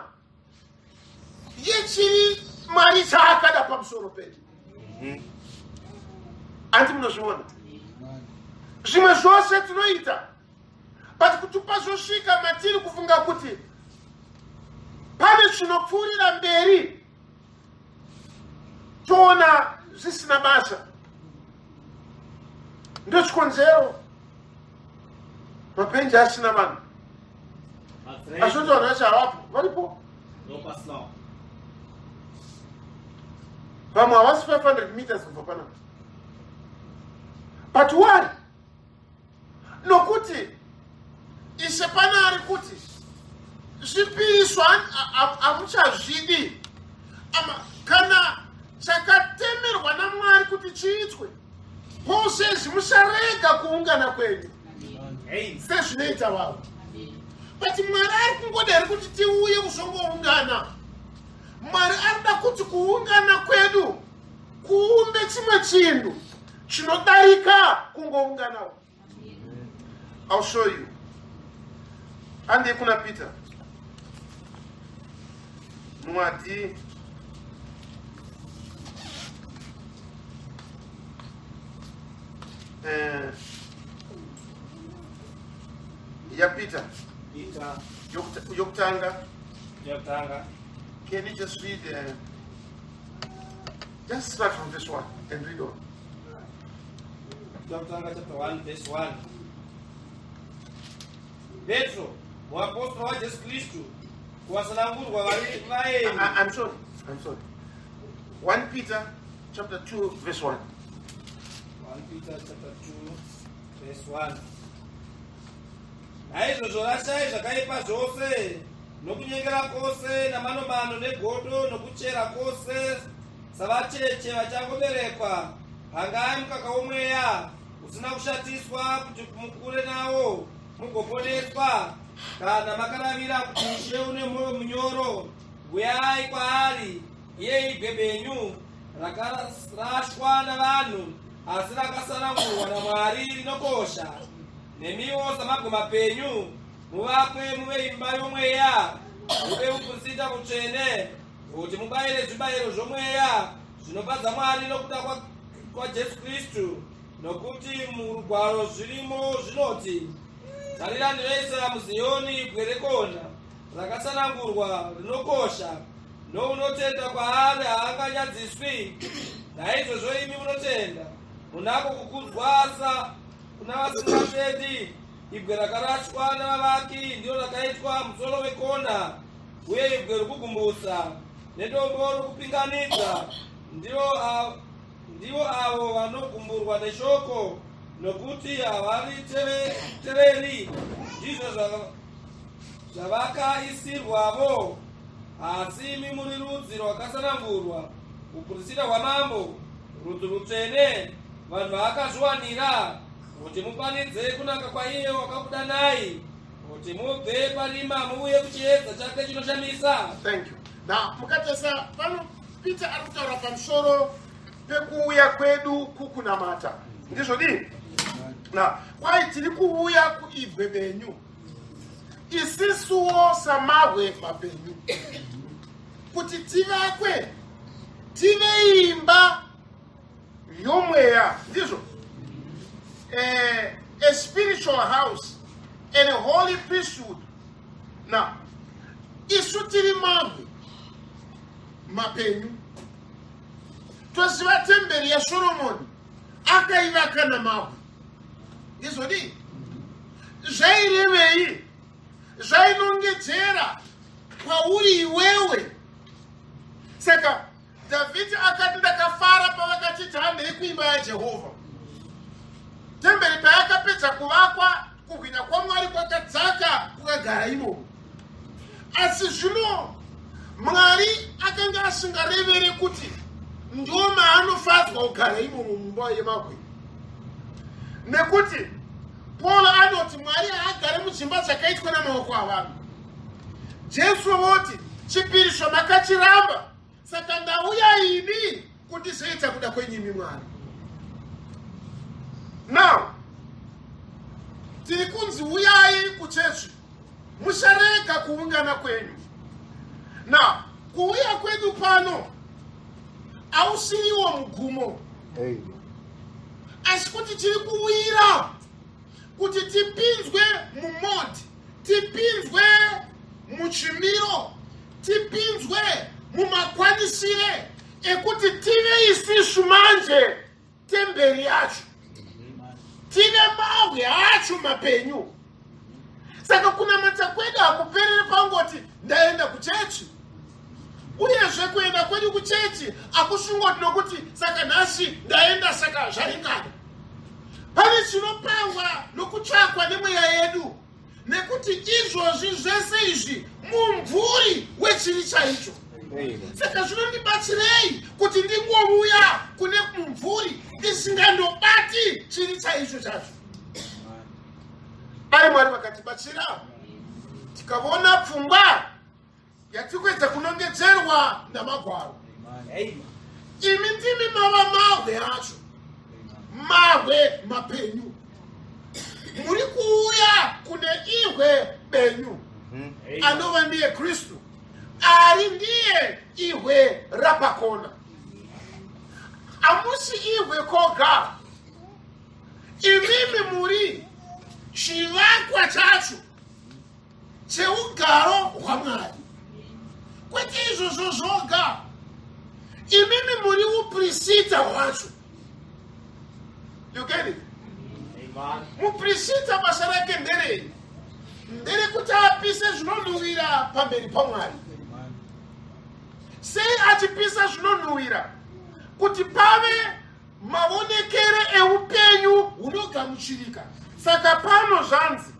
yechiri Mwari chaakada pamusoro pedu. Handi munozviona, zvimwe zvose tinoita, but kuti pazosvika matiri kufunga kuti pane chinopfuurira mberi, toona zvisina basa. Ndochikonzero mapenji asina vanhu, asi kuti vanhu vacho havapo, varipo. Vamwe havasi 500 meters kubva panapa, but why? Nokuti Ishe pana ari kuti zvipiriso hamuchazvidi. Kana chakatemerwa naMwari kuti chiitwe, Paul says, musarega kuungana kwenyu sezvinoita vavo. But Mwari ari kungoda here kuti tiuye kuzongoungana? Mwari ari kuda kuti kuungana kwedu kuumbe chimwe chinhu chinodarika kungounganawo. I'll show you. Andi kuna Peter. Mwadi YaPeter. Peter. Yokutanga. Yokutanga. Can you just read, just start from this one and read on. Yokutanga chapter 1 verse 1. Petro, muapostora waJesu Kristu, kuvasanangurwa vari vaeni. I'm sorry, I'm sorry. 1 Peter chapter 2 verse 1. 1 Peter chapter 2 verse 1. Naizvozvo rashai zvakaipa zvose nokunyengera kwose namanomano negodo nokuchera kwose. Savacheche vachangoberekwa, pangai mukaka womweya usina kushatiswa, kuti mukure nawo mugoponeswa, kana makaravira kuti Ishe une mwoyo munyoro. Uyai kwaari, iye ibwe benyu rakarashwa navanhu asi rakasanangurwa naMwari rinokosha. Nemiwo samabwe mapenyu muvakwe muve imba yomweya, muve uprista mutsvene, kuti mubayire zvibayiro zvomweya zvinofadza Mwari nokuda kwaJesu Kristu. Nokuti murugwaro zvirimo zvinoti, "Tarira, ndinoisa muZiyoni ibwe rekona rakasanangurwa rinokosha, nounotenda kwaari haanganyadziswi." Naizvozvo imi munotenda munako kukudzwa sa kuna vasingatendi. Ibwe rakarashwa navavaki ndiro rakaitwa musoro wekona, uye ibwe rokugumbusa nedombo rokupinganidza. Ndivo avo vanogumburwa neshoko nokuti havaritereri, ndizvo zvavakaisirwavo. Asi imi muri rudzi rwakasanangurwa, uprista hwamambo, rudzi rutsvene, vanhu vaakazviwanira, kuti muparidze kunaka kwaiye wakakudanai kuti mubve parima muuye kuchiedza chake chinoshamisa. Thank you. Now, mukatarisa pano, Peter ari kutaura pamusoro pekuuya kwedu kukunamata. Ndizvo dii? Now, kwai tiri kuuya kuibwe benyu, isisuwo samabwe mapenyu, kuti tivakwe tive imba yomweya. Ndizvo, a spiritual house and a holy priesthood. Now, isu tiri mabwe mapenyu. Toziva temberi yaSoromoni akaivaka namabwe. Ndizvodii? Zvairevei? Zvainongedzera kwauri iwewe. Saka Dhavhidhi akati, "Ndakafara pavakatiti handei kuimba yaJehovha." Temberi payakapedza kuvakwa, kubwinya kwaMwari kwakadzaka kukagara imomo. Asi zvino Mwari akanga asingarevere kuti ndo maanofadzwa kugara imomo mumba yemabwe, nekuti Paul anoti Mwari haagare mudzimba dzakaitwa namaoko avanhu. Jesu voti, "Chipiriso makachiramba, saka ndauya ini kuti zoita kuda kwenyimi, Mwari." Now tiri kunzi uyai kuchechi, musarega kuungana kwenyu. Now, kuuya kwedu pano hausiriwo mugumo, asi kuti tiri kuwira kuti tipinzwe mumode, tipinzwe muchimiro, tipinzwe mumakwanisire ekuti tive isisu manje temberi yacho, tive mabwe acho mapenyu. Saka kunamata kwedu hakupereri pangoti ndaenda kuchechi. Uyezve kuenda kwedu kuchechi hakusungoti nokuti saka nhasi ndaenda, saka zvaringana. Pane chinopangwa nokutsvakwa nemweya yedu, nekuti izvozvi zvese izvi mumvuri wechiri chaicho. Saka zvinondibatsirei kuti ndingouya kune mumvuri ndisingandobati chiri chaicho chacho? Dai Mwari vakatibatsira tikavona pfungwa yatiri kuedza kunongedzerwa namagwaro. Imi ndimi mava mabwe acho, mabwe mapenyu. Muri kuuya kune ibwe benyu, anova ndiye Kristu, ari ndiye ibwe rapakona. Hamusi ibwe koga, imimi muri chivakwa chacho. cheugaro hwaMwari. Kwete izvozvo zvoga, imimi muri uprisita hwacho. You get it? Muprisita basa rake nderei? Nderekuti apise zvinonhuwira pamberi paMwari. Sei achipisa zvinonhuwira? Kuti pave mavonekere eupenyu hunogamuchirika. Saka pano zvanzi,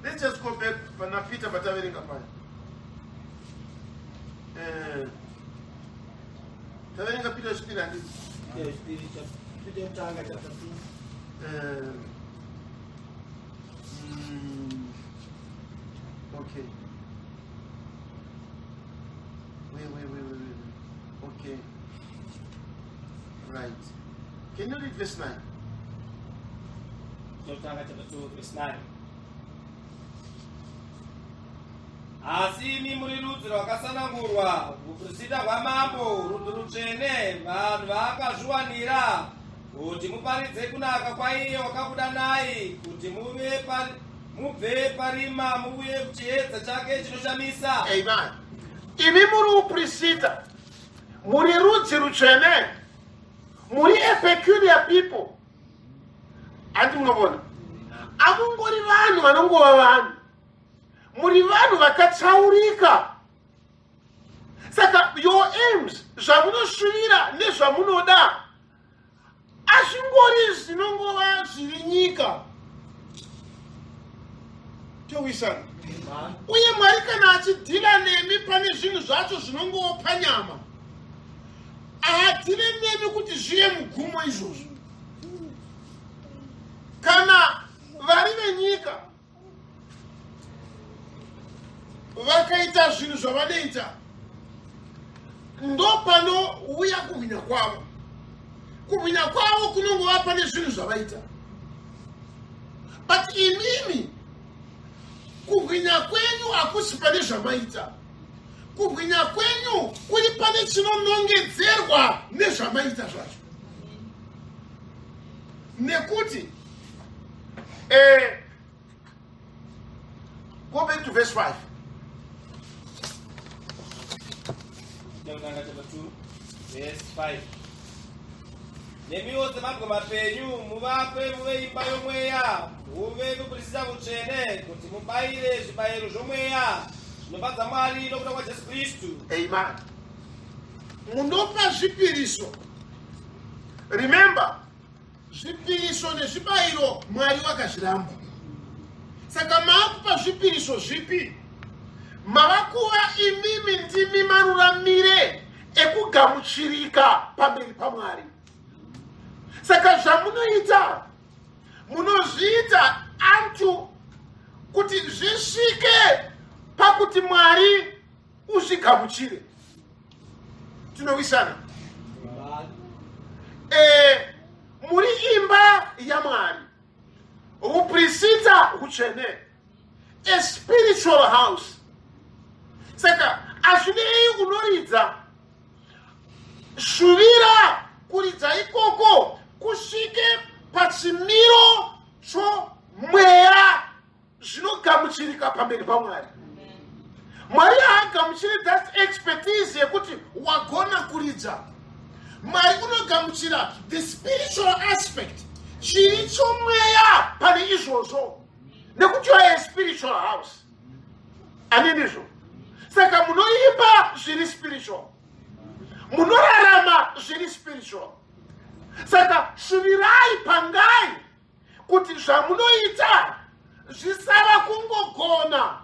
let's just go back pana Peter pataverenga pano. Eh, taverenga Peter chipiri handiti? Peter yekutanga chapter 2. Eh, okay. Wait, wait, wait, wait, wait. Okay. Right. Can you read verse 9? Yekutanga chapter 2 verse 9. Asi imi muri rudzi rwakasanangurwa, uprista hwamambo, rudzi rutsvene, vanhu vaakazviwanira, kuti muparidze kunaka kwaiye wakakudanai, kuti muve mubve parima muuye kuchiedza chake chinoshamisa. Amen. Imi muri uprisita, muri rudzi rutsvene, muri a peculiar people. Handi munovona, amungori vanhu vanongova vanhu, muri vanhu vakatsaurika. Saka your aims, zvamunoshuvira nezvamunoda, azvingori zvinongova zviri nyika. Towisana. Uye Mwari kana achidhila nemi pane zvinhu zvacho zvinongopa nyama, haadhile nemi kuti zviye mugumo izvozvo. Kana vari venyika vakaita zvinhu zvavanoita, ndopanouya kuhwinya kwavo. Kuhwinya kwavo kunongova pane zvinhu zvavaita. But imimi kuhwinya kwenyu hakusi pane zvamaita. Kuhwinya kwenyu kuri pane chinonongedzerwa nezvamaita zvacho. Nekuti go back to verse 5. Yekutanga chapter 2 verse 5. Nemiwo semabwe mapenyu muvakwe muve imba yomweya, huve uprista hutsvene, kuti mubayire zvibayiro zvomweya zvinofadza Mwari nokuda kwaJesu Kristu. Amen. Munopa zvipiriso. Remember, zvipiriso nezvibayiro Mwari wakazviramba. Saka maakupa zvipiriso zvipi? Mava kuva imimi ndimi maruramire ekugamuchirika pamberi paMwari. Saka zvamunoita, munozviita antu kuti zvisvike pakuti Mwari uzvigamuchire. Tinowisana. Muri imba yaMwari, uprisita hutsvene, a spiritual house. Saka azvinei unoridza, shuvira kuridza ikoko kusvike pachimiro chomweya zvinogamuchirika pamberi paMwari. Mwari haagamuchiri that expertise yekuti wagona kuridza. Mwari unogamuchira the spiritual aspect, chiri chomweya pane izvozvo, nekuti you are a spiritual house. Ani ndizvo? Saka munoimba zviri spiritual, munorarama zviri spiritual. Saka shuvirai, pangai kuti zvamunoita zvisava kungogona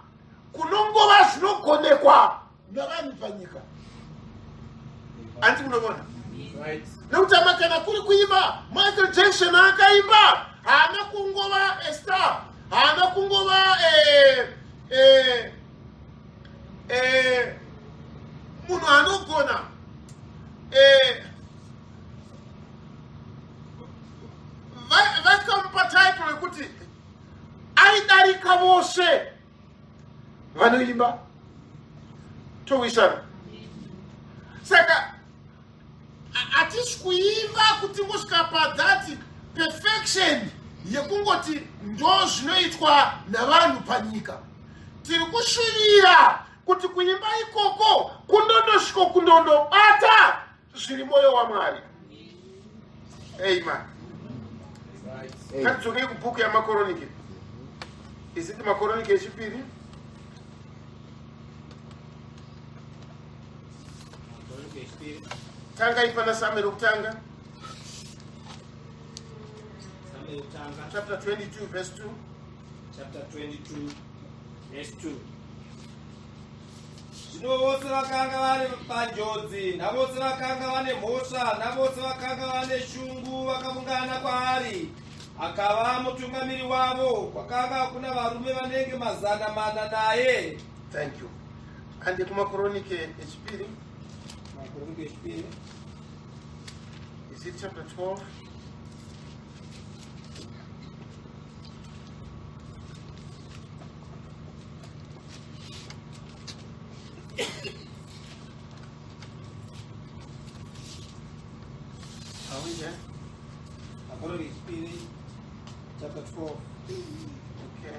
kunongova zvinogonekwa navanhu panyika. Hanti munovona? Nekuti ama kana kuri kuimba, Michael Jackson akaimba, haana kungova a star, haana kungova munhu anogona. Vakamupa title yekuti aidarika vose vanoimba. Towisana. Saka hatisi kuimba kuti ngosvika pathat perfection yekungoti ndo zvinoitwa navanhu panyika. Tiri kushuvira kuti kuimba ikoko kundondosviko kundondobata zviri mwoyo waMwari. Amen. Ngatidzokei kubhuku yaMakoronike. Is it Makoronike echipiri? Tangai pana Samuel wokutanga. Chapter 22 verse 2. Chapter 22 verse 2. Zvino vose vakanga vari panjodzi, navose vakanga vane mhosva, navose vakanga vane shungu vakaungana kwaari, akava mutungamiri wavo. Kwakanga kuna varume vanenge 400 naye. Thank you. Ande kumakoronike echipiri. Makoronike echipiri. Is it chapter 12? Are we there? Makoronike echipiri chapter 12. Okay.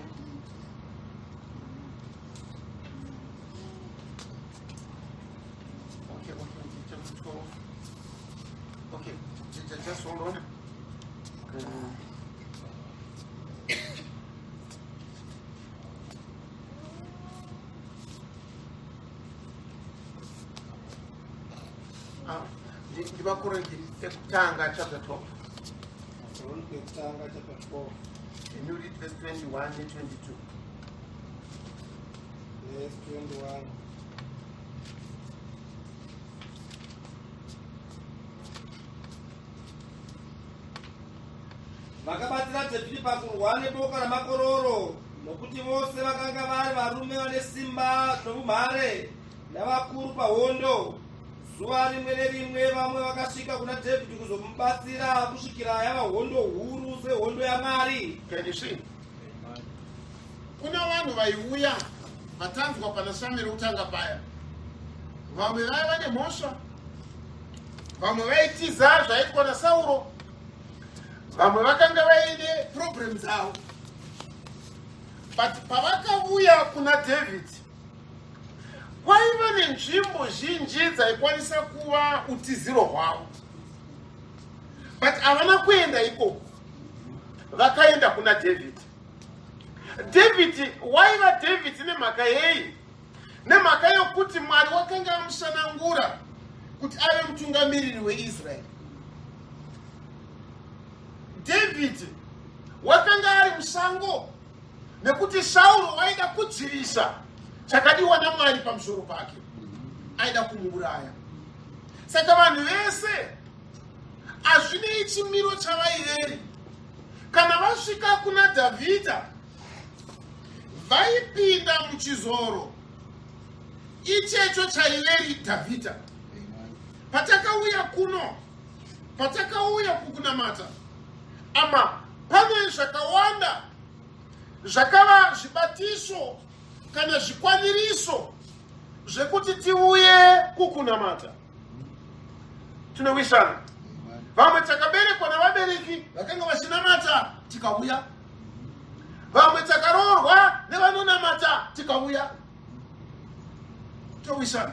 Okay, chapter 12. Okay, just hold on. NdivaKorinti ekutanga chapter 12. Makoronike ekutanga chapter 12. Can you read verse 21 and 22? Verse 21. Vakabatira Dhavhidhi pakurwa neboka ramakororo, nokuti vose vakanga vari varume vane simba noumhare navakuru pahondo. Zuva rimwe nerimwe vamwe vakasvika kuna Dhavhidhi kuzomubatsira kusvikira yava hondo huru sehondo yaMwari. Can you see? Kuna vanhu vaiuya vatanzwa pana Samueri kutanga paya. Vamwe vaiva nemhosva, vamwe vaitiza zvaitwa naSauro, vamwe vakanga vaine problem dzavo. But pavakauya kuna David, kwaiva nenzvimbo zhinji dzaikwanisa kuva utiziro hwavo, but havana kuenda ikoko, vakaenda kuna David. David waiva David nemhaka yei? Nemhaka yokuti Mwari wakanga amusanangura kuti ave mutungamiriri weIsraeri. David wakanga ari musango nekuti Sauro waida kudzivisa chakadiwa naMwari pamusoro pake, aida kumuuraya. Saka vanhu vese, hazvinei chimiro chavaiveri, kana vasvika kuna Dhavhidha vaipinda muchizoro ichecho chaiveri Dhavhidha. Patakauya kuno, patakauya kukunamata ama, pane zvakawanda zvakava zvibatiso kana zvikwaniriso zvekuti tiuye kukunamata. Tinowisana. Vamwe takaberekwa navabereki vakanga vachinamata, tikauya. Vamwe takaroorwa nevanonamata, tikauya. Towisana.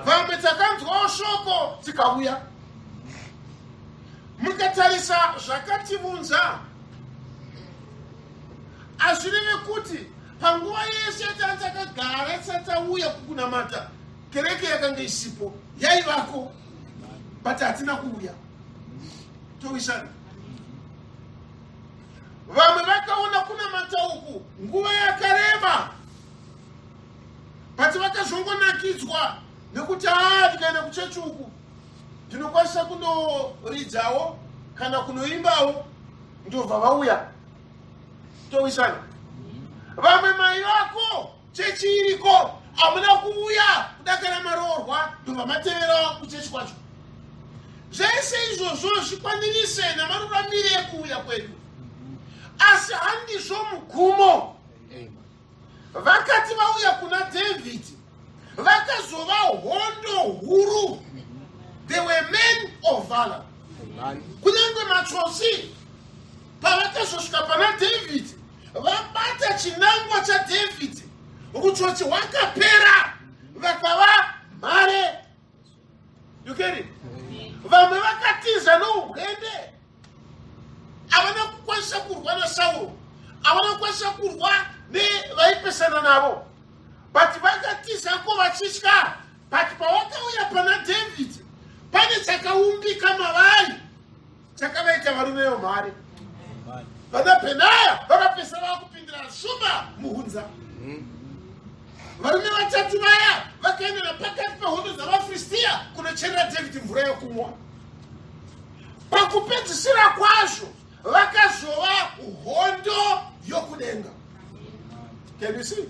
Vamwe takanzwawo shoko, tikauya. Mukatarisa zvakativunza, hazvireve kuti panguva yese takagara tisati tauya kukunamata kereke yakanga isipo, yaivako, but hatina kuuya. Towisana. Vamwe vakaona kunamata uku nguva yakareba, but vakazongonakidzwa nekuti aa, tikaenda kuchechi uku ndinokwanisa kunoridzawo kana kunoimbawo, ndobva vauya. Towisana. Vamwe mai vako chechi iriko, hamuna kuuya kudakara maroorwa, ndobva mateverawo kuchechi kwacho. Zvese izvozvo zvikwanirise namaruramire ekuuya kwedu, asi handizvo mugumo. Vakati vauya kuna David vakazova hondo huru. They were men of valor. Kunyange matsotsi pavakazosvika pana David vabata chinangwa chaDavid. Rutsotsi hwakapera, vakava mhare. You get it? Vamwe vakatiza noubwende, havana kukwanisa kurwa naSauro, havana kukwanisa kurwa nevaipesana navo, but vakatizako vachitya. But pavakauya pana David, pane chakaumbika mavari chakavaita varume vemhare. Vana Bhenaya vakapesa vakupindira shumba muhunza. Varume vatatu vaya vakaendera pakati pehondo dzavaFiristiya kunocherera David mvura yokumwa. Pakupedzisira kwazvo vakazova hondo yokudenga. Can you see?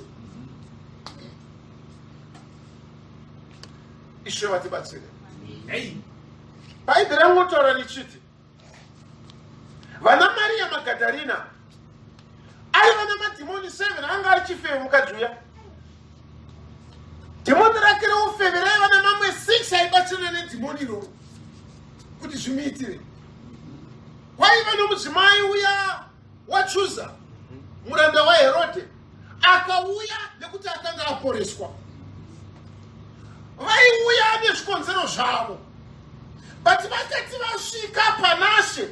Ishe vatibatsire. Bhaibheri rangotaura richiti vana Mariya Magadharina aiva namadhimoni 7, anga ari chifeve mukadzi uya. Dhimoni rake reufeve raiva namamwe 6 aibatsirana nedhimoni iroro kuti zvimuitire. Kwaiva nomudzimai uya waChuza, muranda waHerodhe, akauya nekuti akanga aporeswa. Vaiuya nezvikonzero zvavo, but vakati vasvika panashe,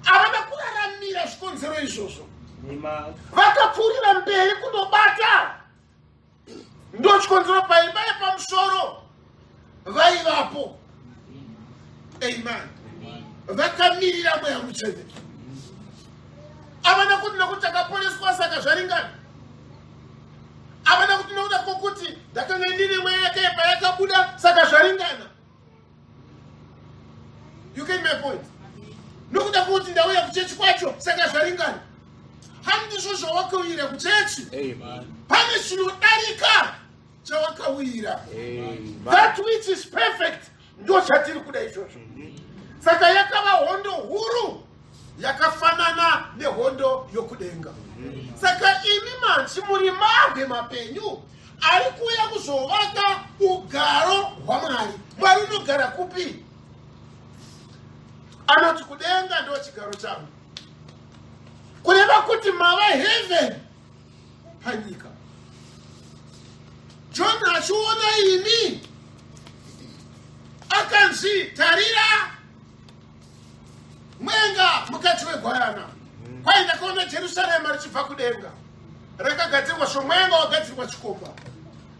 havana kuraramira zvikonzero izvozvo, vakapfuurira mberi kunobata. Ndo chikonzero paimba yepamusoro vaivapo. Amen. Vakamirira Mweya Mutsvene. Havana kuti nokuti takaponeswa saka zvaringana. Havana kuti nokuda kwokuti ndakanga ndine mweya yakaipa yakabuda saka zvaringana. You get my point? Nokuda kwokuti ndauya kuchechi kwacho saka zvaringana. Handizvo zvawakauyira kuchechi. Pane chinodarika chawakauyira. That which is perfect ndo chatiri kuda izvozvo. Saka yakava hondo huru yakafanana nehondo yokudenga. Saka imi manzi muri mabwe mapenyu ari kuuya kuzovaka ugaro hwaMwari. Mwari unogara kupi? Anoti kudenga ndo chigaro changu, kureva kuti mava heaven panyika. John achiona imi akanzi, tarira mwenga mukadzi wegwayana. Kwai ndakaona Jerusarema richibva kudenga, rakagadzirwa somwenga wagadzirwa chikomba.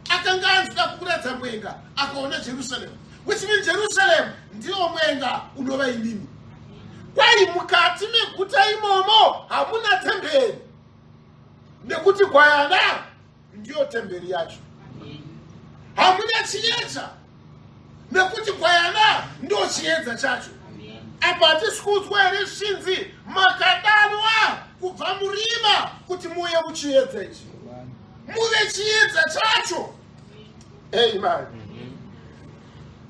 Akanga anzwida kukuratidza mwenga, akaona Jerusarema, which means Jerusalem ndiwo mwenga unova imimi. Kwai mukati meguta imomo hamuna temberi, nekuti gwayana ndiyo temberi yacho. Hamuna chiedza, nekuti gwayana ndo chiedza chacho. Apa hatisi kuudzwa here zvinzi makadanwa kubva murima kuti muuye muchiedza ichi, muve chiedza chacho? Amen.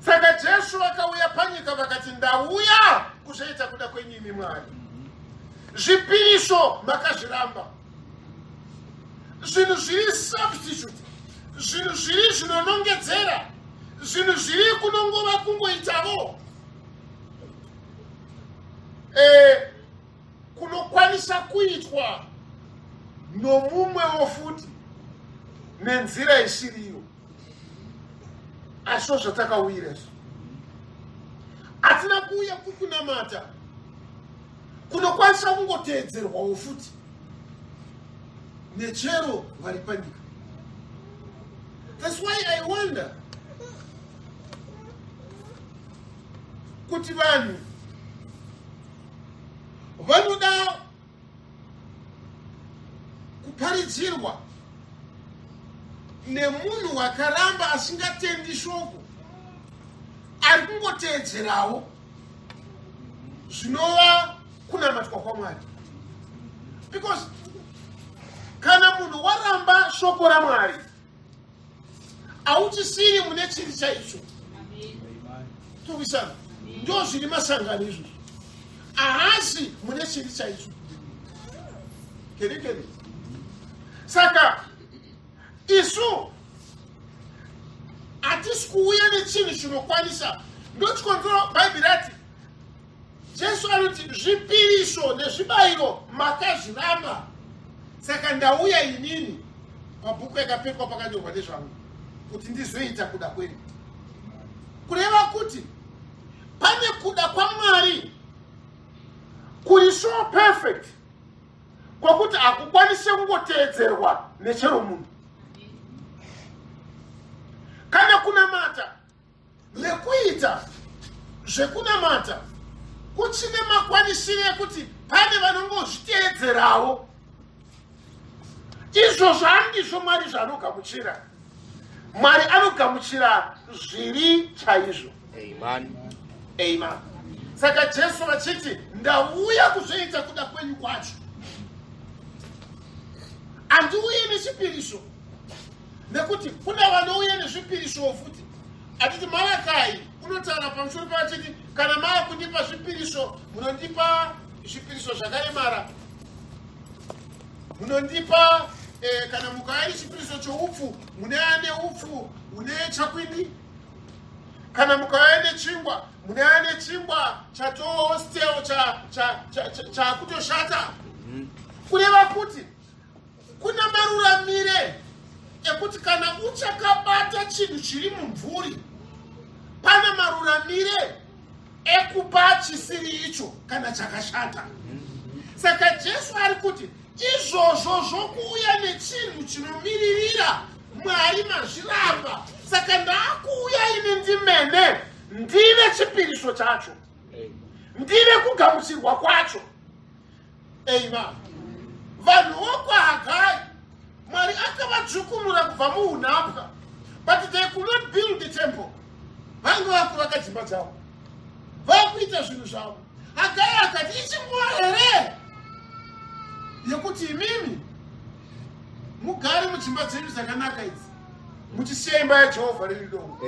Saka Jesu vakauya panyika vakati, ndauya kuzoita kuda kwenyu imi Mwari. Zvipiriso makazviramba, zvinhu zviri substitute, zvinhu zviri zvinonongedzera, zvinhu zviri kunongova kungoitavo kunokwanisa kuitwa nomumwewo futi nenzira isiriyo. Asi zvatakauyira izvo, hatina kuuya kukunamata kunokwanisa kungoteedzerwawo futi nechero vari panyika. That's why I wonder kuti vanhu vanoda kuparidzirwa nemunhu wakaramba asingatendi shoko, ari kungoteedzerawo zvinova kunamatwa kwaMwari, because kana munhu waramba shoko raMwari, hauchisiri mune chiri chaicho. Towisana ndo zviri masangano izvozvo, haasi mune chiri chaicho. Kerikeri. Saka isu hatisi kuuya nechinhu chinokwanisa. Ndochikonzero Bhaibheri rati, Jesu anoti, zvipiriso nezvibayiro makazviramba, saka ndauya inini. Pabhuku yakapetwa pakanyorwa nezvangu kuti ndizoita kuda kwenyu. Kureva kuti pane kuda kwaMwari kuri so perfect kwekuti hakukwanise kungoteedzerwa nechero munhu. Kana kunamata nekuita zvekunamata kuchine makwanisiro ekuti pane vanongozviteedzerawo. Izvozvo handizvo Mwari zvaanogamuchira. Mwari anogamuchira zviri chaizvo. Amen. Amen. Saka Jesu vachiti ndauya kuzoita kuda kwenyu kwacho, handiuye nechipiriso, nekuti kuna vanouya nezvipirisowo futi. Atiti Malakai unotaura pamusoro pavachiti kana mava kundipa zvipiriso, munondipa zvipiriso zvakaremara, munondipa kana mukauya nechipiriso choupfu, munouya neupfu une chakwindi. Kana mukauya nechingwa, munouya nechingwa chatosteo chakutoshata. Kureva kuti kuna maruramire ekuti kana uchakabata chinhu chiri mumvuri, pane maruramire ekupa chisiri icho kana chakashata. Saka Jesu ari kuti izvozvo zvokuuya nechinhu chinomiririra Mwari mazviramba, saka ndaakuuya ini ndimene ndive chipiriso chacho, ndive kugamuchirwa kwacho. Amen. Vanhu vokwaHagai, Mwari akavadzukunura kubva muunhapwa, but they could not build the temple. Vange vakuvaka dzimba dzavo, vakuita zvinhu zvavo. Hagai akati ichinguva here yekuti imimi mugare mudzimba dzenyu dzakanaka idzi muchisiya imba yaJehovha riri dongo?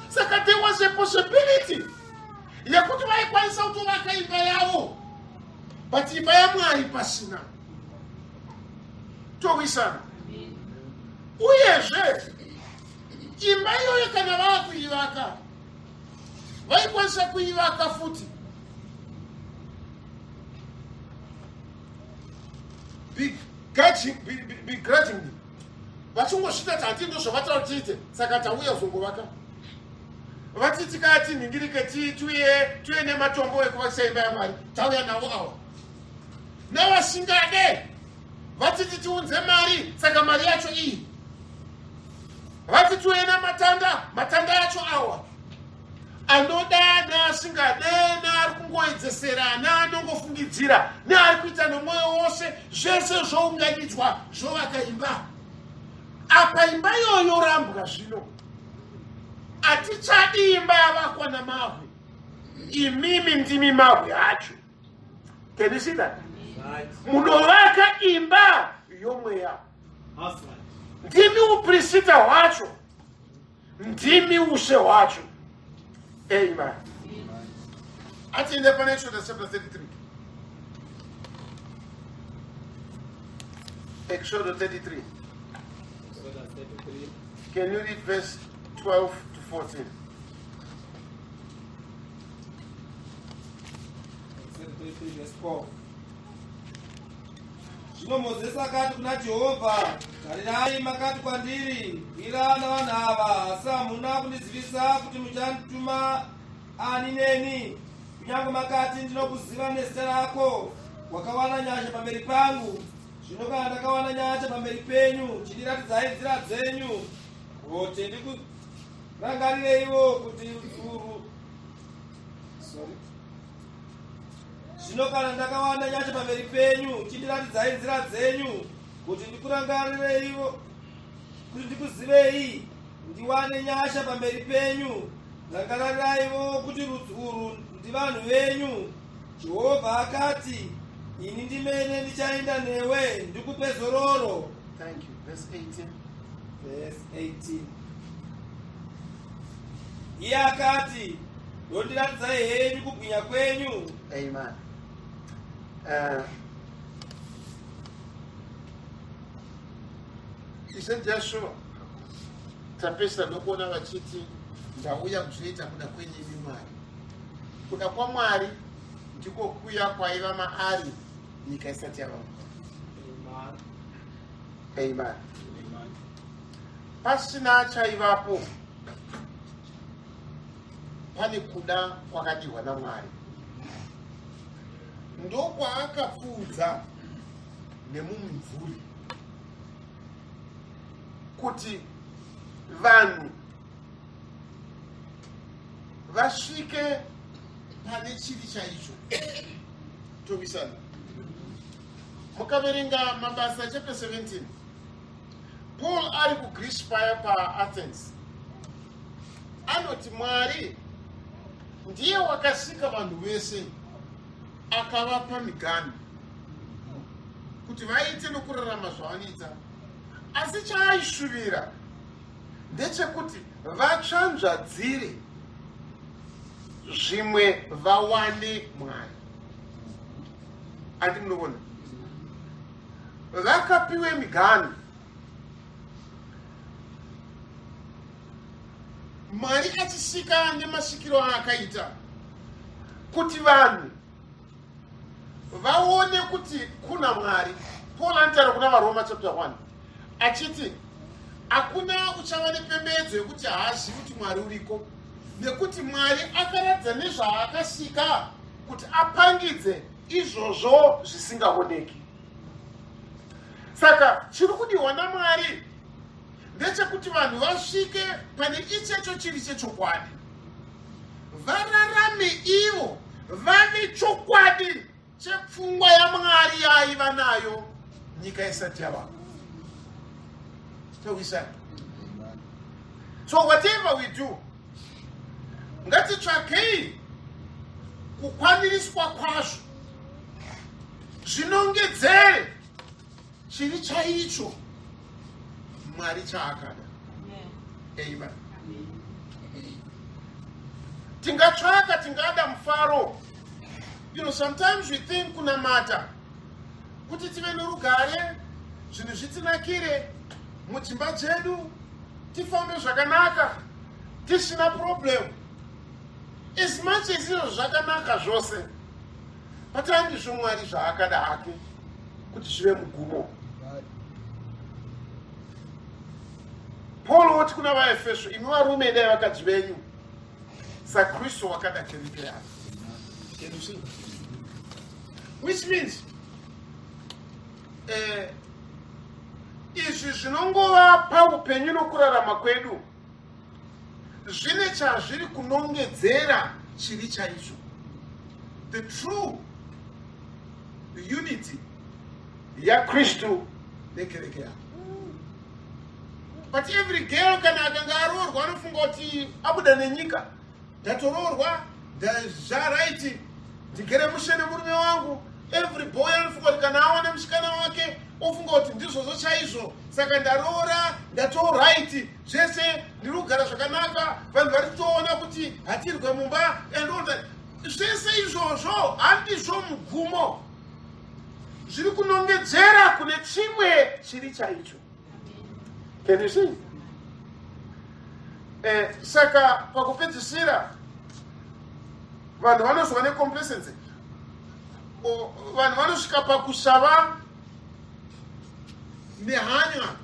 Saka there was a possibility yekuti vaikwanisa kutovaka imba yavo, but imba yaMwari pasina. Towisana. Uyezve imba iyoyo kana vava kuivaka, vaikwanisa kuivaka futi begrudgingly, vachingosvika ti hati ndozvavataura tiite, saka tauya kuzongovaka. Vati tikati nhingirike tiuye nematombo ekuvakisa imba yaMwari, tauya navo awa. Navasingade vatiti tiunze mari, saka mari yacho iyi. Vati tiuye namatanda, matanda yacho awa. Anoda neasingade, neari kungoedzesera, neanongofungidzira, neari kuita nomwoyo wose, zvese zvounganidzwa zvovaka imba. Apa imba iyoyo yorambwa zvino. Hatichadi imba yavakwa namabwe, imimi ndimi mabwe acho. Can you see that? Right. Munovaka imba yomweya. That's right. Ndimi uprisita hwacho, ndimi ushe hwacho. Amen. Atiende pane Exodus chapter 33. Exodus 33. Exodus 33. Can you read verse 12 to 14? Exodus 33 verse 12. Zvino Mozisi akati kuna Jehovha, tarirai, makati kwandiri, kwira navanhu ava, asi hamuna kundizivisa kuti muchandituma ani neni. Kunyange makati, ndinokuziva nezita rako, wakawana nyasha pamberi pangu. Zvino kana ndakawana nyasha pamberi penyu, chindiratidzai nzira dzenyu, kuti ndikuranganireiwo kuti urwu. Sorry. Zvino kana ndakawana nyasha pamberi penyu, chindiratidzai nzira dzenyu, kuti ndikuranganireiwo, kuti ndikuzivei, ndiwane nyasha pamberi penyu. Rangariraiwo kuti rudzi urwu ndivanhu venyu. Jehovha akati, ini ndimene ndichaenda newe, ndikupe zororo. Thank you. Verse 18. Verse 18. Iye akati, ndondiratidzai henyu kubwinya kwenyu. Amen. Ishe Jesu tapesera nokuona vachiti ndauya kuzoita kuda kwenyu imi Mwari. Kuda kwaMwari ndiko kuya kwaiva maari nyika isati yavambwa. Amen. Pasina chaivapo pane kuda kwakadiwa naMwari, ndokwaakapfuudza nemumumvuri kuti vanhu vasvike pane chiri chaicho. Tomisana. Mukaverenga Mabasa chapter 17, Paul ari kuGreece paya paAthens anoti Mwari ndiye wakasika vanhu vese akavapa miganhu kuti vaite nokurarama zvavanoita, asi chaaishuvira ndechekuti vatsvanzvadzire zvimwe vawane Mwari. Andi munoona vakapiwe miganhu, Mwari achisika nemasikiro aakaita kuti vanhu vaone kuti kuna Mwari. Paul anotaura kuna vaRoma chapter 1 achiti hakuna uchava nepembedzo yekuti haazivi kuti Mwari uriko, nekuti Mwari akaratidza nezvaakasika kuti apangidze izvozvo zvisingaoneki. Saka chiri kudiwa naMwari ndechekuti vanhu vasvike pane ichecho chiri chechokwadi, vararame ivo vane chokwadi chepfungwa yaMwari yaaiva nayo nyika isati yavako. Towisana. So whatever we do, ngatitsvakei kukwaniriswa kwazvo zvinongedzere chiri chaicho Mwari chaakada. Amen. Tingatsvaka, tingada mufaro. Sometimes we think kunamata kuti tive norugare, zvinhu zvitinakire mudzimba dzedu, tifambe zvakanaka tisina problem. As much as izvo zvakanaka zvose, but handizvo Mwari zvaakada hake kuti zvive mugumo. Paul woti kuna vaEfeso, imi varume idai vakadzi venyu saKristu wakada kereke yake. Can you see? Which means izvi zvinongova paupenyu nokurarama kwedu zvine chazviri kunongedzera chiri chaicho, the true unity yaKristu nekereke yake. But every girl kana akanga aroorwa anofunga kuti abuda nenyika, ndatoroorwa, zvaright, ndigere mushe nemurume wangu. Every boy anofunga kuti kana awana musikana wake ofunga kuti ndizvozvo chaizvo, saka ndaroora, ndatoright, zvese ndiri kugara zvakanaka, vanhu vari kutoona kuti hatirwe mumba and all that. Zvese izvozvo handizvo mugumo, zviri kunongedzera kune chimwe chiri chaicho. Can you see? Saka pakupedzisira vanhu vanozova necomplacency, vanhu vanosvika pakusava nehanya,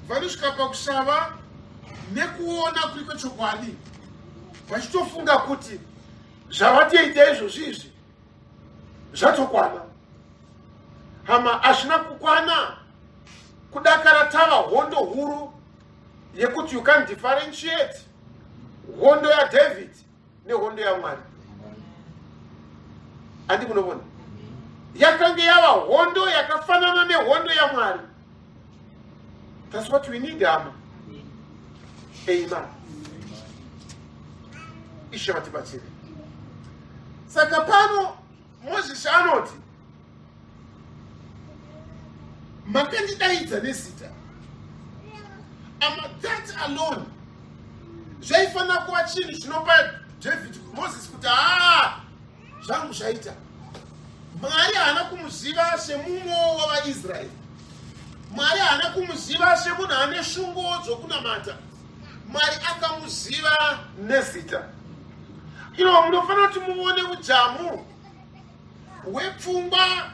vanosvika pakusava nekuona kuri kwechokwadi, vachitofunga kuti zvavatoita izvozvi izvi zvatokwana. Hama, hazvina kukwana kudakara tava hondo huru yekuti you can differentiate hondo yaDavid nehondo yaMwari. Handi munovona yakange yava hondo yakafanana nehondo yaMwari. That's what we need, hama. Amen. Ishe vatibatsire. Saka pano Mozisi anoti, makandidaidza nezita. Ama that alone zvaifanira kuva chinhu chinopa David, Moses kuti haa, zvangu zvaita. Mwari haana kumuziva semumwe wavaIsraeri. Mwari haana kumuziva semunhu ane shungu dzokunamata. Mwari akamuziva nezita. Ino munofanira kuti muone ujamu hwepfungwa.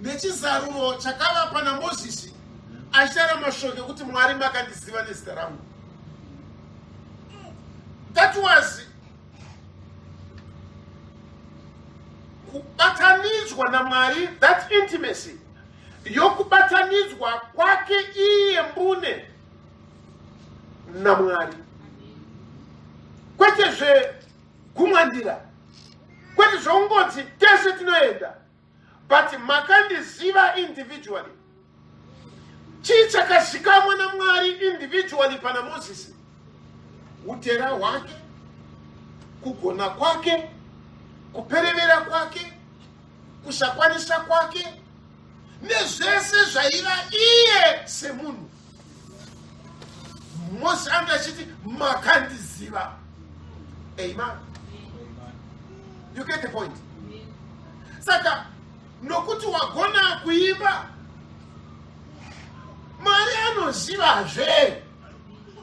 Nechizaruro chakava pana Mozisi achitaura mashoko ekuti, "Mwari, makandiziva nezita rangu." That was kubatanidzwa naMwari, that intimacy yokubatanidzwa kwake iye mbune naMwari, kwete zvekumwandira, kwete zvoungoti tese tinoenda, but makandiziva individually. Chii chakazikamwa naMwari individually pana Mozisi? Utera hwake, kugona kwake, kuperevera kwake, kusakwanisa kwake, nezvese zvaiva iye semunhu. Mozisi anoti achiti, "Makandiziva." Amen. You get the point? Saka nokuti wagona kuimba, Mwari anozivazve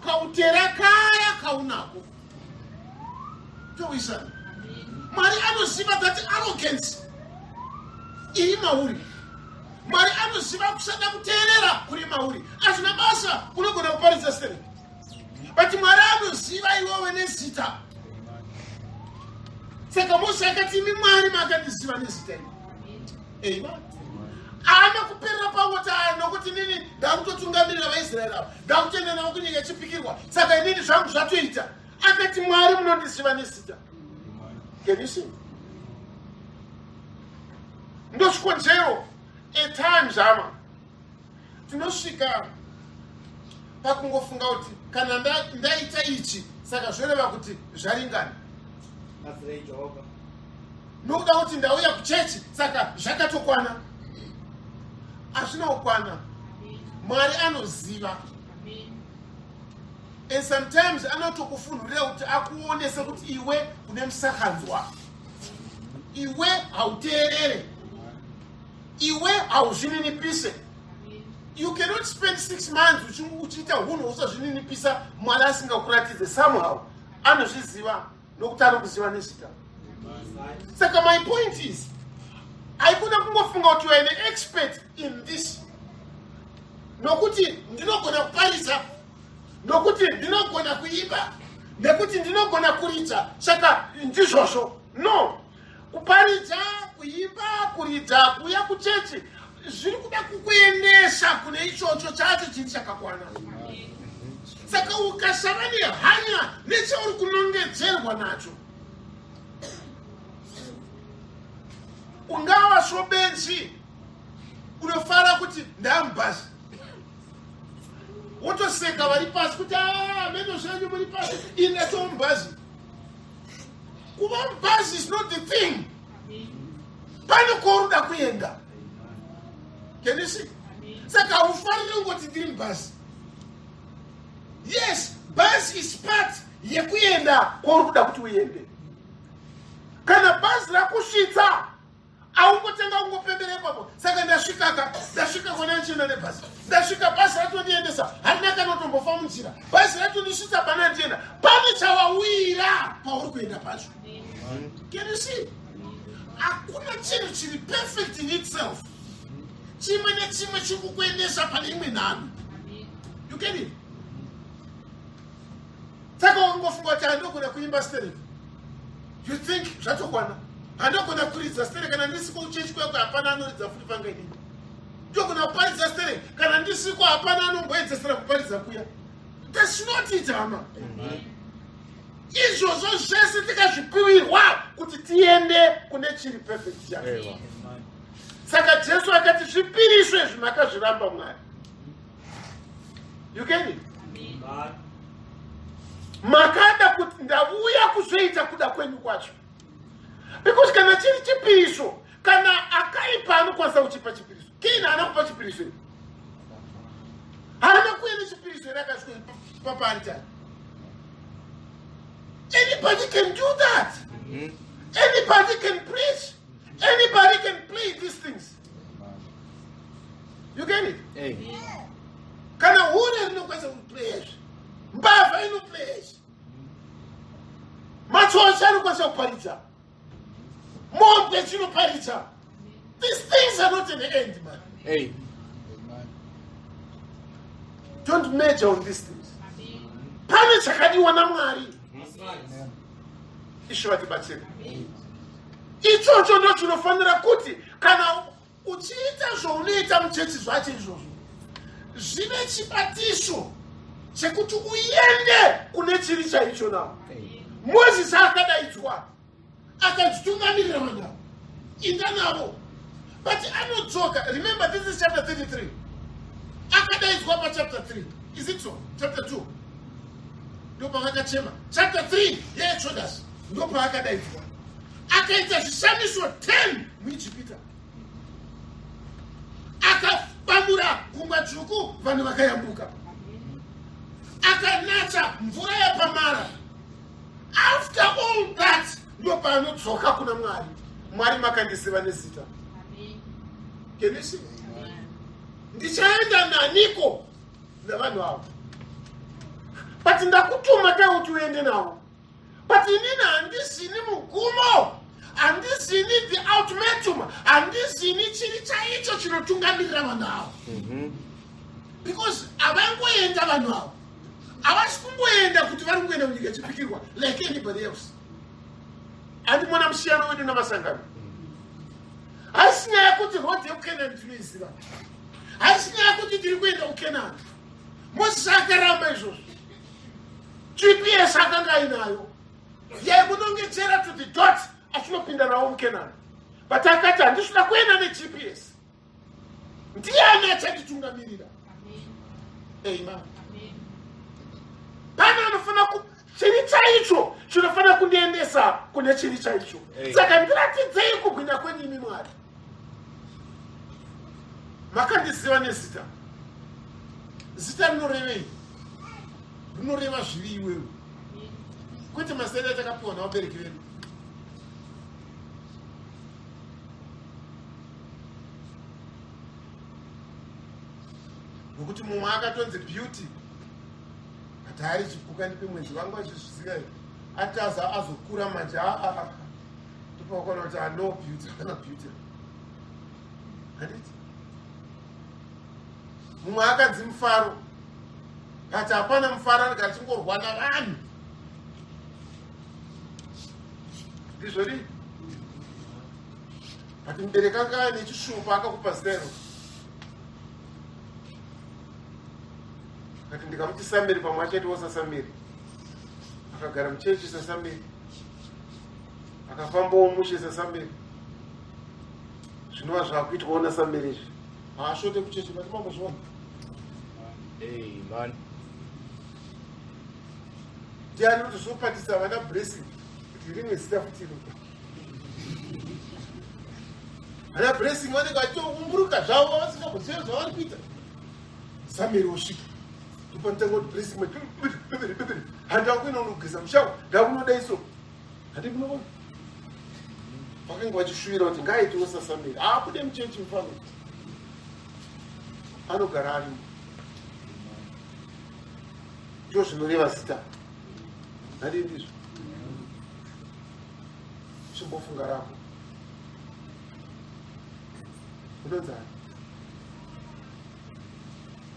kautera kaya kaunako. Towisana. Mwari anoziva that arrogance iri mauri. Mwari anoziva kusada kuteerera kuri mauri. Hazvina basa, unogona kuparidza stereki, but Mwari anoziva iwewe nezita. Saka Mose akati, "Imi Mwari, makandiziva nezita iri." Amen. Haana kuperera pangoti, "Nokuti inini ndakutotungamirira vaIsraeri ava, ndakutoenda navo kunyika yechipikirwa, saka inini zvangu zvatoita." Akati, "Mwari, munondiziva nezita." Can you see? Ndozvikonzero at times, hama, tinosvika pakungofunga kuti kana ndaita ichi, saka zvoreva kuti zvaringana. Batsirei Jehovha. Nokuda kuti ndauya kuchechi, saka zvakatokwana. Hazvina kukwana. Mwari anoziva, and sometimes anotokufunhurira kuti akuonese kuti iwe une musakanzwa, iwe hauteerere, iwe hauzvininipise. You cannot spend 6 months uchiita hunhu usazvininipisa, Mwari asingakuratidze. Somehow anozviziva, nokuti anokuziva nezita. Saka my point is, haikuna kungofunga kuti you are an expert in this, nokuti ndinogona kuparidza, nokuti ndinogona kuimba, nekuti ndinogona kuridza, saka ndizvozvo. No. Kuparidza, kuimba, kuridza, kuuya kuchechi, zviri kuda kukuendesa kune ichocho chacho chiri chakakwana. Saka ukasava nehanya nechauri kunongedzerwa nacho, ungava svobenzi unofara kuti ndamubhazi, wotoseka vari pasi kuti, "Ah, meno zvenyu muri pasi, ini ndatova mubhazi." Kuva mubhazi is not the thing. Pane kwauruda kuenda. Can you see? Saka haufaniri kungoti ndiri mubhazi. Yes, bhazi is part yekuenda kwauri kuda kuti uende. Kana bhazi rakusvitsa, aungotenga kungopembera ipapo, "Saka ndasvikaka, ndasvika kona ndichienda nebhazi, ndasvika, bhazi ratondiendesa, harina kanotombofa munzira, bhazi ratondisvitsa pana ndienda." Pane chawawira pauri kuenda pacho. Can you see? Hakuna chinhu chiri perfect in itself. Chimwe nechimwe chiri kukuendesa pane imwe nhanho. You get it? Saka wangofunga kuti handogona kuimba stereki, you think zvatokwana. Handogona kuridza stereki, kana ndisiko kuchechi kweko hapana anoridza futi panga inini. Ndogona kuparidza stereki, kana ndisiko hapana anomboedzesera kuparidza kuya. That's not it, hama. Izvozvo zvese tikazvipiwirwa kuti tiende kune chiri perfect chacho. Saka Jesu akati, "Zvipiriso izvi makazviramba, Mwari." You get it? Makada kuti ndavuya kuzoita kuda kwenyu kwacho, because kana chiri chipiriso, kana akaipa anokwanisa kuchipa chipiriso. Kaini haana kupa chipiriso here? Haana kuuya nechipiriso here akasvika papaaritari? Anybody can do that. Anybody can preach, anybody can play these things. You get it? Kana hure rinokwanisa kuplaya izvi, mbavha inoplaya izvi, matsotsi anokwanisa kuparidza, mombwe dzinoparidza. These things are not an end, man. Hey. Don't major on these things. Pane chakadiwa naMwari. Ishe vatibatsire. Ichocho ndo chinofanira kuti kana uchiita zvaunoita muchechi zvacho izvozvo zvine chibatiso chekuti uende kune chiri chaicho nawo. Mozisi akadaidzwa akanzitungamirira vanhu ava, inda navo, but anodzoka. Remember, this is chapter 33. Akadaidzwa pachapter 3, is it so? Chapter 2 ndo pavakachema. Chapter 3 yeExodus ndo paakadaidzwa, akaita zvishamiso 10 muIjipita, akabamura Gungwa Dzvuku, vanhu vakayambuka, akanatsa mvura yapaMara. After all that ndo paanodzoka kuna Mwari. Mwari, makandiziva nezita. Can you see? Ndichaenda naniko navanhu avo? But ndakutuma kai kuti uende navo, but inini handizini mugumo, handizini the ultimatum, handizini chiri chaicho chinotungamirira vanhu avo, because havangoenda. Vanhu avo havasi kungoenda kuti vari kungoenda kunyika yechipikirwa like anybody else. Handimona musiyano wedu namasangano. Haisi nyaya yekuti road yekuKenani tinoiziva, haisi nyaya yekuti tiri kuenda kuKenani. Mozisi akaramba izvozvo. GPS akanga ainayo yaimunongedzera to the dot achinopinda nawo muKenani, but akati, "Handisvida kuenda neGPS. Ndiani achanditungamirira?" Amen. Pane anofanira, chiri chaicho chinofanira kundiendesa kune chiri chaicho. Saka ndiratidzei kubwinya kwenyu imi Mwari. Makandiziva nezita. Zita rinorevei? Rinoreva zviri iwewe, kwete mazita atakapiwa navabereki vedu. Nokuti mumwe akatonzi Beauty, but ari chipuka. Ndipe mwedzi vangu vachizviziva here? Ati azokura manje, aa, ndopakaona kuti ano Beauty, akana Beauty, handiti? Mumwe akanzi Mufaro, but hapana mufaro, anenge achingorwa navanhu. Ndizvo dii? But mubereki anga aine chishupa, akakupa zita iro, kati ndikamuti Samiri, pamwe achaitiwo saSamiri. Akagara muchechi saSamiri, akafambawo mushe saSamiri. Zvinova zvakuitwawo naSamiri izvi, haashote kuchechi, but mambozviona. Amen. Ndiani kuti zvopatisa vana Blessing, kuti rimwe zita futi iro vana Blessing vanenge vachitoumburuka zvavo, vasingamboziva zvavari kuita. Samiri wosvika, ndopanotanga kuti, "Blessing, bebere, handakuenda unogeza mushawa, ndakunodai." So handi munoona vakanga vachishuvira kuti ngaaitiwo saSamiri, haabude muchechi. Mufano anogara arimo. Ndo zvinoreva zita, handii? Ndizvo. Chimbofunga rako, unonzani?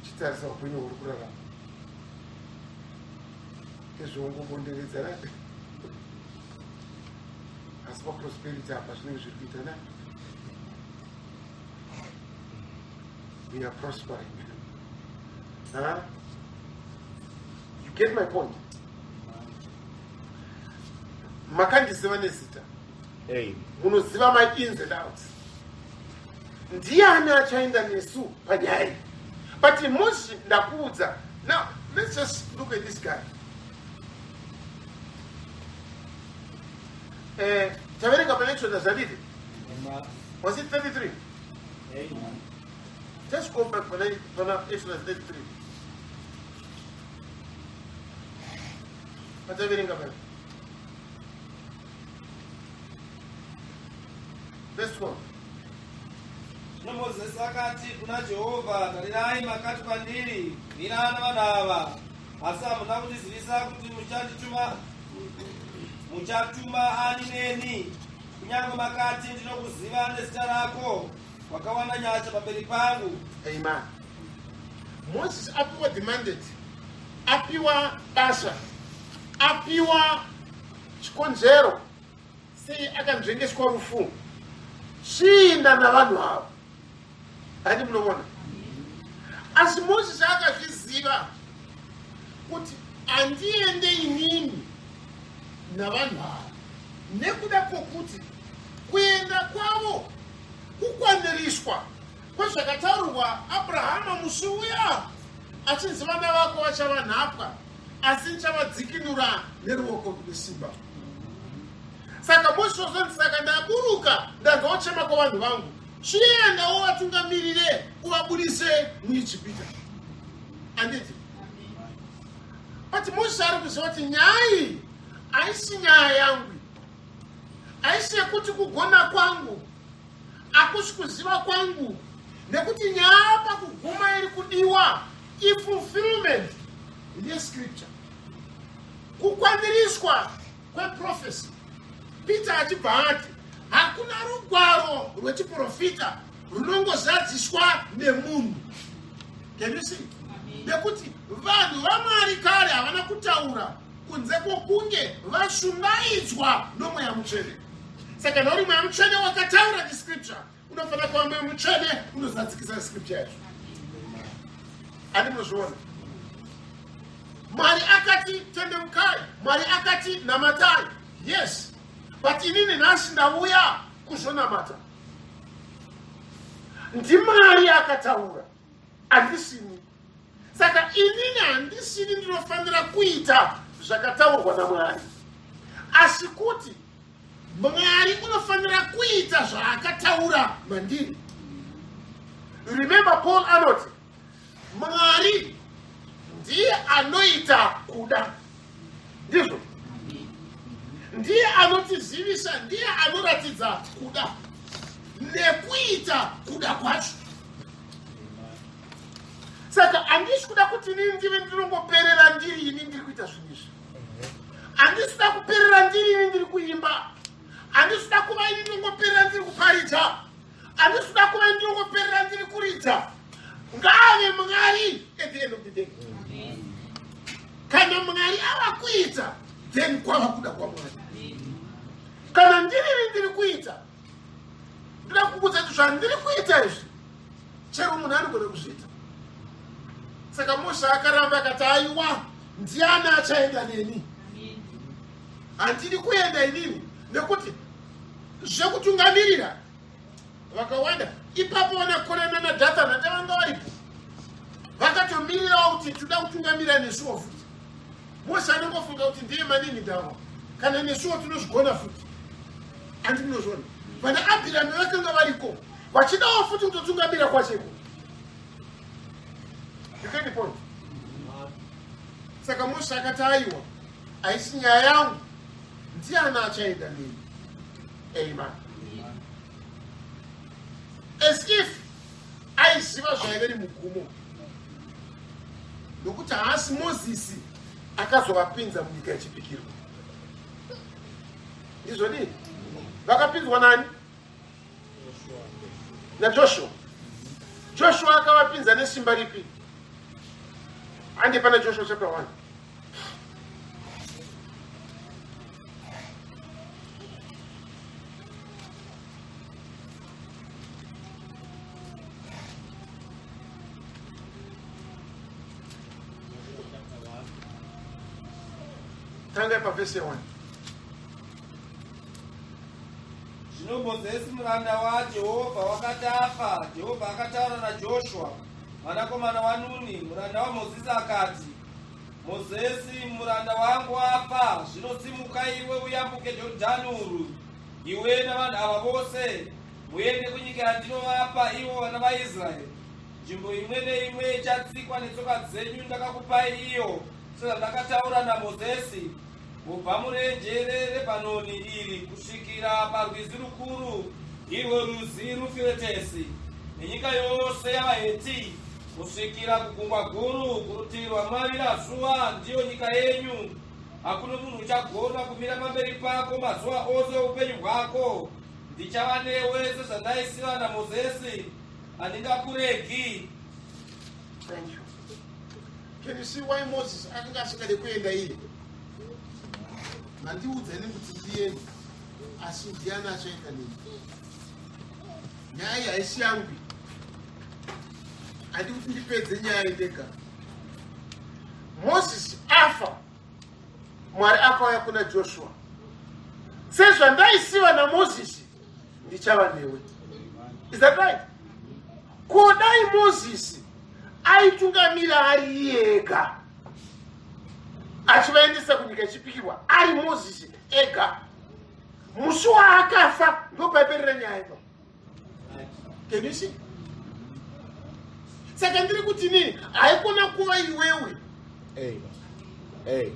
Chitarisa upenyu huri kurarama ezvongobonderedzana, asi paprosperity apa zvinenge zviri kuita na we are prospering, huh? You get my point? Makandiziva nezita. Amen. Munoziva my ins and outs. Ndiani achaenda nesu panyaya iyi? But Moses, ndakuudza. Now let's just look at this guy. Taverenga pana Exodus, zvadidi? Was it 33? Just go back pana Exodus 33 pataverenga pana verse 12. Zvino Mozisi akati kuna Jehovha, "Tarirai, makati kwandiri, 'Mira navanhu ava,' asi hamuna kundizivisa kuti muchandituma, muchatuma ani neni." Kunyange makati ndinokuziva nezita rako, wakawana nyasha pamberi pangu. Amen. Moses apiwa the mandate, apiwa basa, apiwa chikonzero sei akanzvengeswa rufu. Chiinda navanhu ava. Handi munoona? Asi Moses akazviziva kuti handiende inini navanhu ava nekuda kwokuti kuenda kwavo kukwaniriswa kwezvakataurwa Abrahama musi uya achinzi vana vako vachava nhapwa asi ndichavadzikinura neruoko rune simba. Saka Mosesi wazonzi saka ndaburuka ndanzwa kuchema kwavanhu vangu chienda uvatungamirire uvaburise muIjipita. Anditi? But Mosesi ari kuziva kuti nyaya iyi haisi nyaya yangu, haisi yekuti kugona kwangu, hakusi kuziva kwangu, nekuti nyaya pakuguma iri kudiwa ifulfillment yescripture, kukwaniriswa kweprofesi. Peter achibva ati hakuna rugwaro rwechiprofita runongozadziswa nemunhu. Can you see? Nekuti vanhu vaMwari kare havana kutaura kunze kwokunge vashumaidzwa noMweya Mutsvene. Saka nauri Mweya Mutsvene wakataura the scripture, unofanira kuva Mweya Mutsvene unozadzikisa scripture yacho. Handi munozviona? Mwari akati tendeukai, Mwari akati namatai. Yes, but inini nhasi ndauya kuzonamata. NdiMwari akataura, handisini. Saka inini handisini ndinofanira kuita zvakataurwa naMwari, asi kuti Mwari unofanira kuita zvaakataura mandiri. Remember Paul anoti Mwari ndiye anoita kuda, ndizvo, ndiye anotizivisa, ndiye anoratidza kuda nekuita kuda kwacho. Saka handisi kuda kuti inini ndive ndinongoperera ndiri ini ndiri kuita zvinhu izvi. Handisi kuda kuperera ndiri ini ndiri kuimba. Handisi kuda kuva ini ndinongoperera ndiri kuparidza. Handisi kuda kuva ini ndinongoperera ndiri kuridza. Ngaave Mwari at the end of the day. Kana Mwari ava kuita, then kwava kuda kwaMwari. Kana ndirini ndiri kuita, ndoda kukuudza kuti zvandiri kuita izvi chero munhu anogona kuzviita. Saka Mose akaramba akati, aiwa, ndiani achaenda neni? Handidi kuenda inini, nekuti zvekutungamirira vakawanda ipapo vanaKora nanaDhathani ati vanga varipo vakatomirirawo kuti toda kutungamira nesuwo futi. Mose anongofunga kuti ndiye manini ndavo, kana nesuwo tinozvigona futi. Handi munozviona vana Abhirami vakanga variko vachidawo futi kutotungamira kwacheko. You get the point? Saka Mose akati aiwa, haisi nyaya yangu, ndiani achaenda neni? Amen. As if aiziva zvaive nemugumo, nokuti haasi Mozisi akazovapinza munyika yechipikirwa. Ndizvo dii? Vakapinzwa nani? NaJoshua. Joshua akavapinza nesimba ripi? Hande pana Joshua chapter 1. Tanga pavhesi 1. Zvino Mozisi muranda waJehovha wakati afa, Jehovha akataura naJoshua mwanakomana waNuni, muranda waMozisi akati, Mozisi muranda wangu afa, zvino simuka iwe uyambuke Jorodhani urwu, iwe navanhu ava vose, muende kunyika yandinovapa ivo vana vaIsraeri. Nzvimbo imwe neimwe ichatsikwa netsoka dzenyu ndakakupai iyo, sezvandakataura naMozisi, kubva murenje reRebhanoni iri kusvikira parwizi rukuru, irwo rwizi Rufiretesi, nenyika yose yavaHeti, kusvikira kugungwa guru kurutivi rwamavirazuva, ndiyo nyika yenyu. Hakuna munhu uchagona kumira pamberi pako mazuva ose oupenyu hwako. Ndichava newe sezvandaisiva naMozesi, handingakuregi. Thank you. Can you see why Moses akanga asingade kuenda iye? Mandiudza ini kuti ndiende, asi ndiani achaenda neni? Nyaya iyi haisi yangu. Handi kuti ndipedze nyaya iyi ndega. Moses afa, Mwari akauya kuna Joshua. Sezvandaisiva naMoses, ndichava newe. Is that right? Ko dai Moses aitungamira ari iye ega achivaendesa kunyika yechipikirwa ari Moses ega, musi waakafa ndopaiperera nyaya ipa. Can you see? Saka ndiri kuti nini, haikona kuva iwewe. Hey. Hey.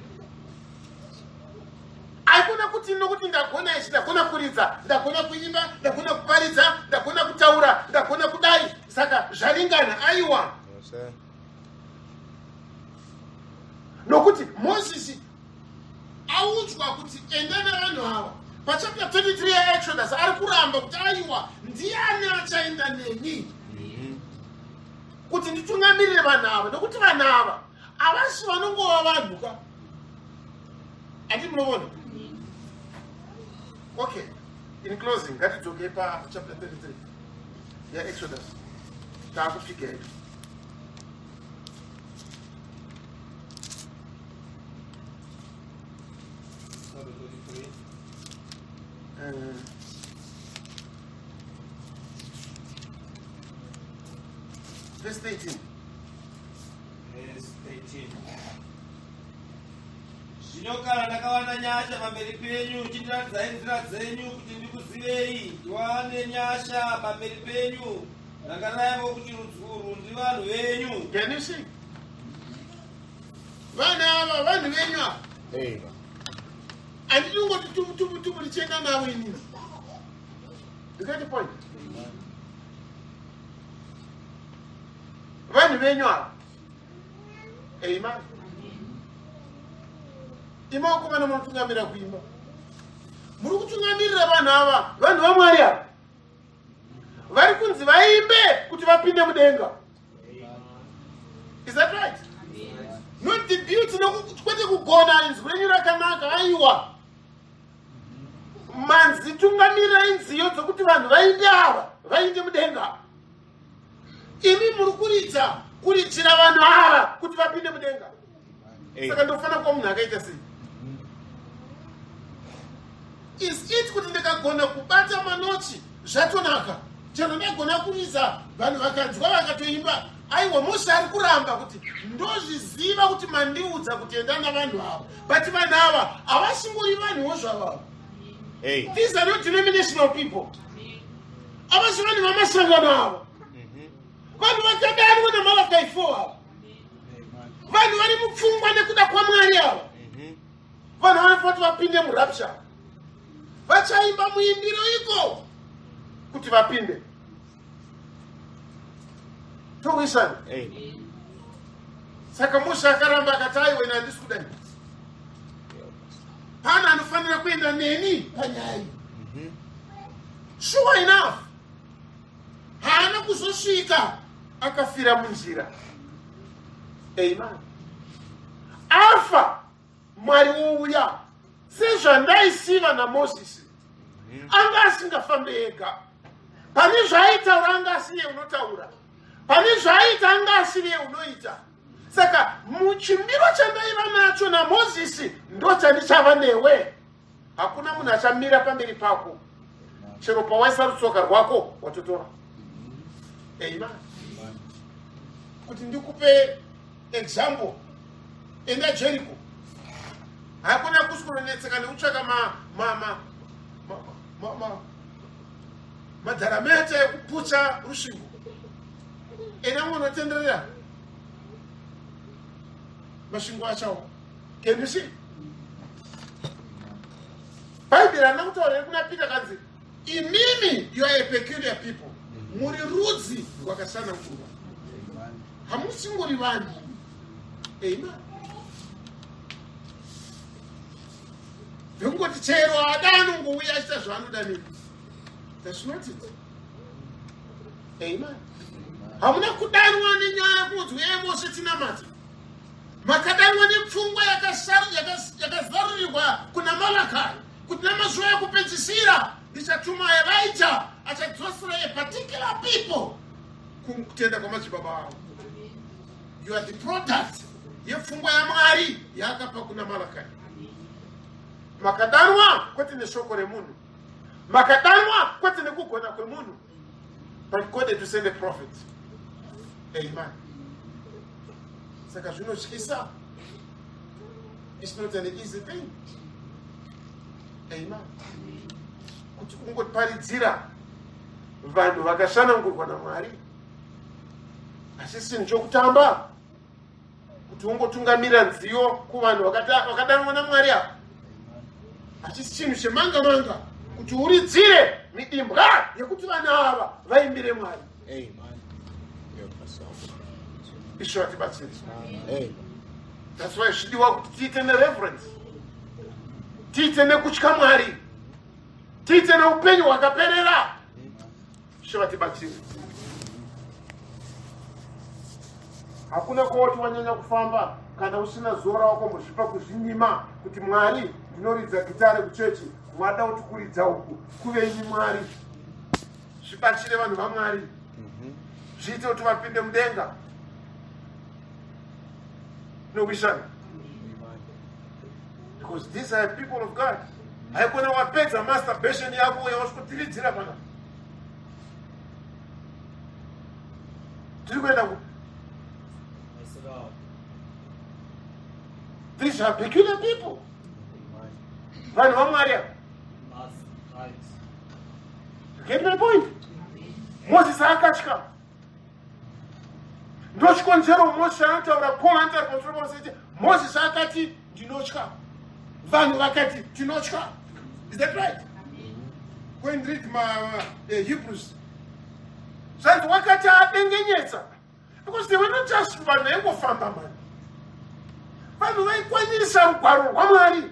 Haikona kuti nokuti ndagona ichi, ndagona kuridza, ndagona kuimba, ndagona kuparidza, ndagona kutaura, ndagona kudai, saka zvaringana. Aiwa. Yes, sir. Nokuti Mozisi audzwa kuti enda nevanhu ava pachapter 23 yeExodus, ari kuramba kuti aiwa, ndiani achaenda neni kuti nditungamirire vanhu ava, nokuti vanhu ava havasi vanongova vanhu ka. Ati munoona? Okay, in closing, ngatidzoke pachapter 33 yaExodus, taakupfiga yedu. Verse 13. Verse 13. Zvino kana ndakawana nyasha pamberi penyu, chindiratidzai nzira dzenyu kuti ndikuzivei, ndiwane nyasha pamberi penyu. Rangariraivo kuti rudzi urwu ndivanhu venyu. Can you see? Vanhu ava vanhu venyu ava. Hey. Handidi kungoti tupu tupu tupu ndichienda navo inini. You get the point? Vanhu venyu ava. Amen. Ima vakomana munotungamira kuimba. Muri kutungamirira vanhu ava, vanhu vaMwari ava. Vari kunzi vaimbe kuti vapinde mudenga. Is that right? Not the beauty, kwete kugona inzwi renyu rakanaka, aiwa. Manzi tungamirai nziyo dzokuti vanhu vaimbe ava, vainde mudenga. Imi muri kuridza, kuridzira vanhu ava kuti vapinde mudenga. Saka ndofanira kuva munhu akaita sei? Is it kuti ndikagona kubata manotsi zvatonaka? Chero ndagona kuridza vanhu vakanzwa vakatoimba. Aiwa, Mose ari kuramba kuti ndozviziva kuti mandiudza kuti enda navanhu ava, but vanhu ava havasingori vanhuwo zvavavo. Hey. These are not denominational people. Havasi vanhu vamasangano ava. Vanhu vakadanwa naMalakai 4 ava. Vanhu vari mupfungwa nekuda kwaMwari ava. Vanhu vanofanira kuti vapinde murapture. Vachaimba muimbiro iko kuti vapinde. Towisana. Hey. Saka Mose akaramba akati aiwa, ini handisi kudai. Pana anofanira kuenda neni panyaya iyi. Sure enough, haana kuzosvika, akafira munzira. Amen. Afa, Mwari wouya sezvandaisiva naMozisi. Anga asingafambe ega. Pane zvaaitaura anga asiriye unotaura, pane zvaaita anga asiriye unoita. Saka muchimiro chandaiva nacho naMozisi ndo chandichava newe. Hakuna munhu achamira pamberi pako, chero pawaisa rutsoka rwako watotora. Amen. Kuti ndikupe example, enda Jericho. Hakuna kuswononetseka nekutsvaka madharameta ekuputsa rusvingo. Enda munotenderera masvingo achawo. Can you see? Bhaibheri harina kutaura here kuna Peter kanzi imimi you are a peculiar people, muri rudzi rwakasanangurwa, hamusingori vanhu. Amen. Vekungoti chero ada anongouya achiita zvaanoda nemi. That's not it. Amen. Hamuna kudanwa nenyaya yekunzi uyai mose tinamate. Makadanwa nepfungwa yakazarurirwa kuna Malakai kuti namazuva ekupedzisira ndichatuma Elijah achadzosera a particular people kutenda kwamadzibaba avo. You are the product yepfungwa yaMwari yaakapa kuna Malakai. Makadanwa kwete neshoko remunhu, makadanwa kwete nekugona kwemunhu, but God had to send a prophet. Amen. Saka zvinotyisa. It's not an easy thing. Amen. Kuti ungoparidzira vanhu vakasanangurwa naMwari asi chinhu chokutamba kuti ungotungamira nziyo kuvanhu vakadanwa naMwari apa hachisi chinhu chemanga manga kuti uridzire midimbwa yekuti vanhu ava vaimbire Mwari. Ishe vatibatsire. That's why zvidiwa kuti tiite nereverence, tiite nekutya Mwari, tiite neupenyu hwakaperera. Ishe vatibatsire. Hakuna kwawati wanyanya kufamba kana usina zuva rawakombozvipa kuzvinyima kuti Mwari ndinoridza gitare kuchechi, mwada kuti kuridza uku kuve imi Mwari. Zvibatsire vanhu vaMwari, zviite kuti vapinde mudenga nokuishana, because these are people of God. Haikona wapedza masturbation yako uya wasvikotiridzira pana tiri kuenda ku. These are peculiar people, vanhu vaMwari ava. Get my point? Moses akatya. Ndochikonzero Moses anotaura, Paul anotaura pamusoro paMoses, Moses akati ndinotya, vanhu vakati tinotya. Is that right? Go and read my Hebrews. Zvanzi wakati adengenyetsa, because they were not just vanhu vaingofamba mani, vanhu vaikwanirisa rugwaro rwaMwari.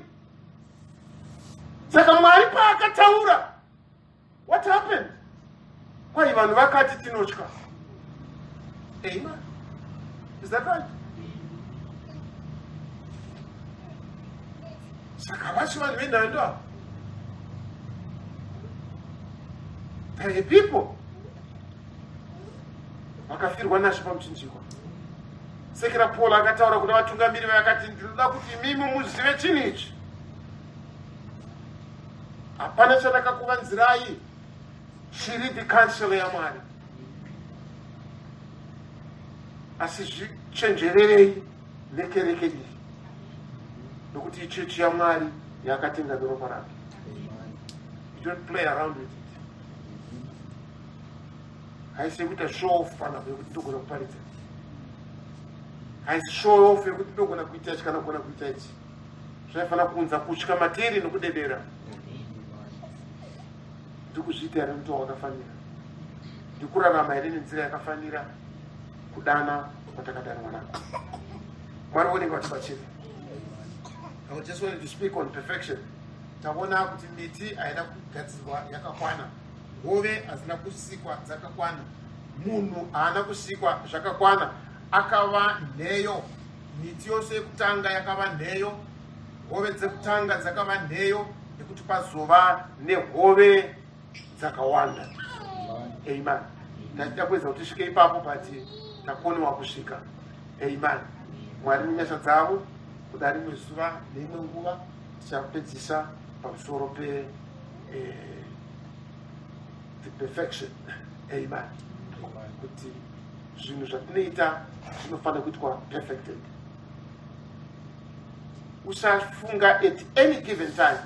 Saka Mwari paakataura, what happened? Kwai vanhu vakati tinotya. Amen. Is that right? Saka havasi vanhu venhando ava. The people vakafirwa nashe pamuchinjikwa. Sekera Paul akataura kuna vatungamiri vakati, ndinoda kuti imimi muzive chinhu ichi, hapana chandakakuvanzirai chiri the counsel yaMwari, asi zvichenjererei nekereke iyi, nokuti ichechi yaMwari yakatenga neropa rake. You don't play around with it. Haisi yekuita show off panapa yekuti ndogona kuparidza, haisi show off yekuti ndogona kuita ichi kana kugona kuita ichi. Zvaifanira kuunza kutya matiri nokudedera. Ndikuzviita here mutoo wakafanira? Ndikurarama here nenzira yakafanira kudana kwatakadanwa nako? Mwari vonenge vatibatsira. I just wanted to speak on perfection. Taona kuti miti haina kugadzirwa yakakwana, hove hadzina kusikwa dzakakwana, munhu haana kusikwa zvakakwana, akava nheyo. Miti yose yekutanga yakava nheyo, hove dzekutanga dzakava nheyo yekuti pazova nehove dzakawanda. Amen. Ndachida kuedza kuti tisvike ipapo, but takoniwa kusvika. Amen. Mwari nenyasha dzavo, kuda rimwe zuva neimwe nguva tichapedzisa pamusoro pe the perfection. Amen. Kuti zvinhu zvatinoita zvinofanira kuitwa perfected. Usafunga at any given time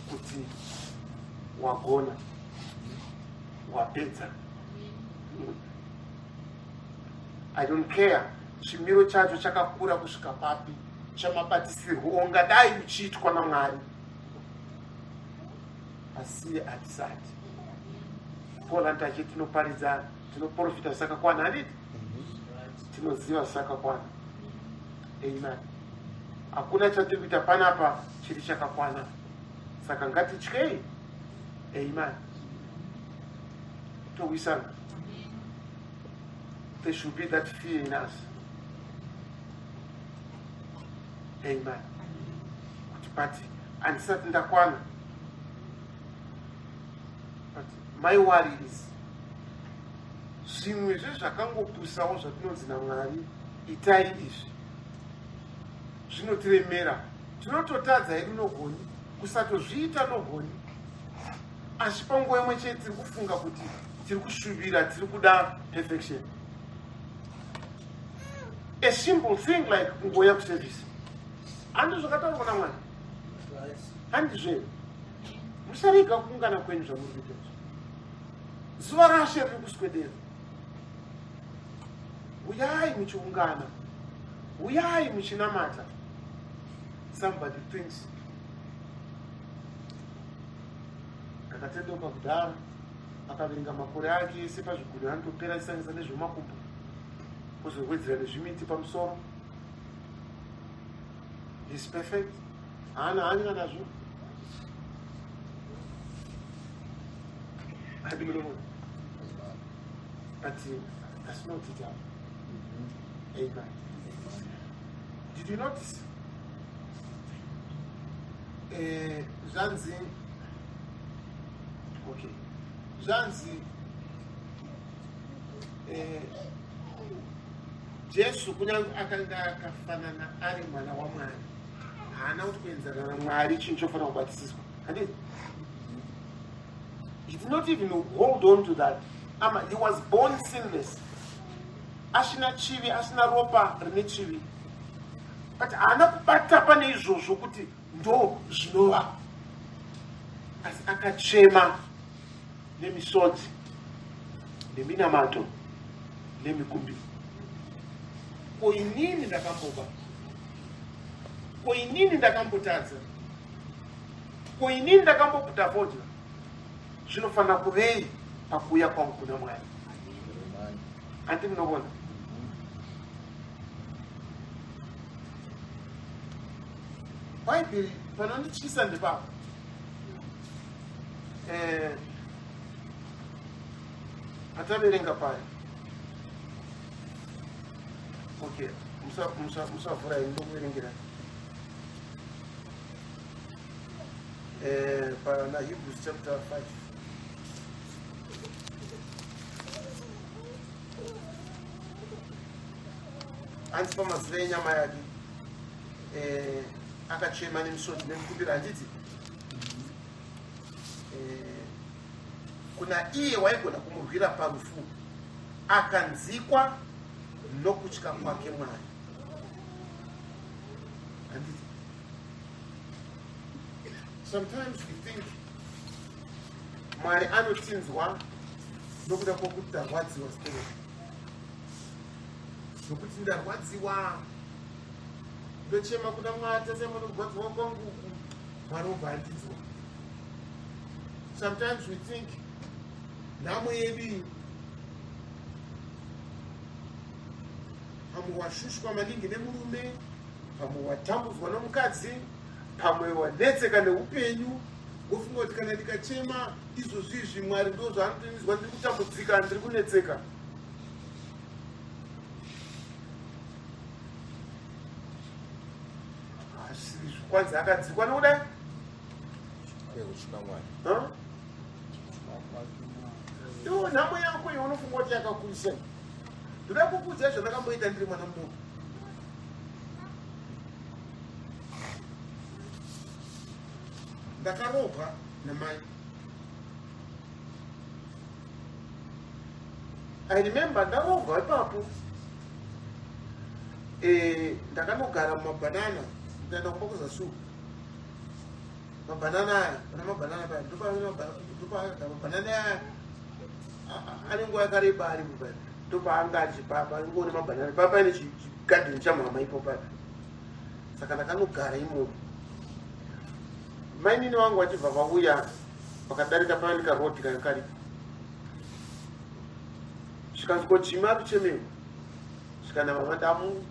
kuti wagona, wapedza. I don't care chimiro chacho chakakura kusvika papi, chamabatisirwo ongadai uchiitwa naMwari, asi hatisati. Paul anoti achiti tinoparidza, tinoprofita zvisakakwana, handiti? Tinoziva zvisakakwana. Amen. Hakuna chatiri kuita panapa chiri chakakwana. Saka ngatityei. Amen. Towisana. There should be that fear in us. Amen. Kuti but handisati ndakwana. But my worry is zvimwe zvezvakangopusawo zvatinonzi naMwari itai izvi zvinotiremera. Tinototadza hedu nogoni kusatozviita nogoni, asi panguva imwe chete tiri kufunga kuti tiri kushuvira, tiri kuda perfection. A simple thing like kungouya kuservice, handi zvakataurwa naMwari, handizve? Musarega kuungana kwenyu zvamuri kuita izvi. Zuva raShe riri kuswedera. Uyai muchiungana, uyai muchinamata. Somebody thinks akatendeuka kudhara, akaverenga makore ake ese pazvigunwe, anotopera achisanganisa nezvemakumbo, ozowedzera nezvimiti pamusoro. Is perfect, haana hanya nazvo. Hadi munoona, but that's not it. Amen. Did you notice, zvanzi, okay, zvanzi Jesu kunyange akanga akafanana ari mwana waMwari, haana kuti kuenzana naMwari chinhu chofanira kubatisiswa, handiti? He did not even hold on to that. Ama he was born sinless, asina chivi, asina ropa rine chivi, but haana kubata pane izvozvo kuti ndo zvinova, asi akachema nemisodzi neminamato nemikumbiro. Ko inini ndakamboba? Ko inini ndakambotadza? Ko inini ndakamboputa fodya? Zvinofanira kuvei pakuuya kwangu kuna Mwari? Handi munovona? Bhaibheri panondityisa ndepapo. Pataverenga paya, okay, musavhura ini ndokuverengera pana Hebrews chapter 5. Hanzi pamazuva enyama yake akachema nemisodzi nemikumbiro, handiti, kuna iye waigona kumurwira parufu, akanzikwa nokutya kwake Mwari, handiti? Sometimes we think Mwari anotinzwa nokuda kwokuti tarwadziwa stereki, nokuti ndarwadziwa, ndochema kuna Mwari, tasema nokurwadziwa kwangu uku, Mwari obva andinzwa. Sometimes we think nhamo yedu iyi, pamwe washushwa maningi nemurume, pamwe watambudzwa nomukadzi, pamwe wanetseka neupenyu, wofunga kuti kana ndikachema izvozvi izvi, Mwari ndo zvaanotonizwa, ndiri kutambudzika, ndiri kunetseka. Asi kwanzi akadzikwa nokudai Kwekutya Mwari. Huh? Iwo nhamo yako iyo unofunga kuti yakakurisa, ndoda kukuudza zvandakamboita ndiri mwana mudoko. Ndakarohwa namai. I remember ndarohwa ipapo, ndakanogara mumabhanana, ndaenda kumba kuzasuku, mabhanana aya, pana mabhanana paya, ndopaakagara mabhanana aya. Ane nguva yakareba ari mupaya, ndopaanga achipapa ngoone mabhanana paa paine chigadheni chamhama ipo paya. Saka ndakanogara imomo, mainini vangu vachibva vauya, vakadarika paya nekarodi kanga karipo, zvikanzi, "Ko Jimi ari kuchemewa?" Zvikana, "Mama, ndamurova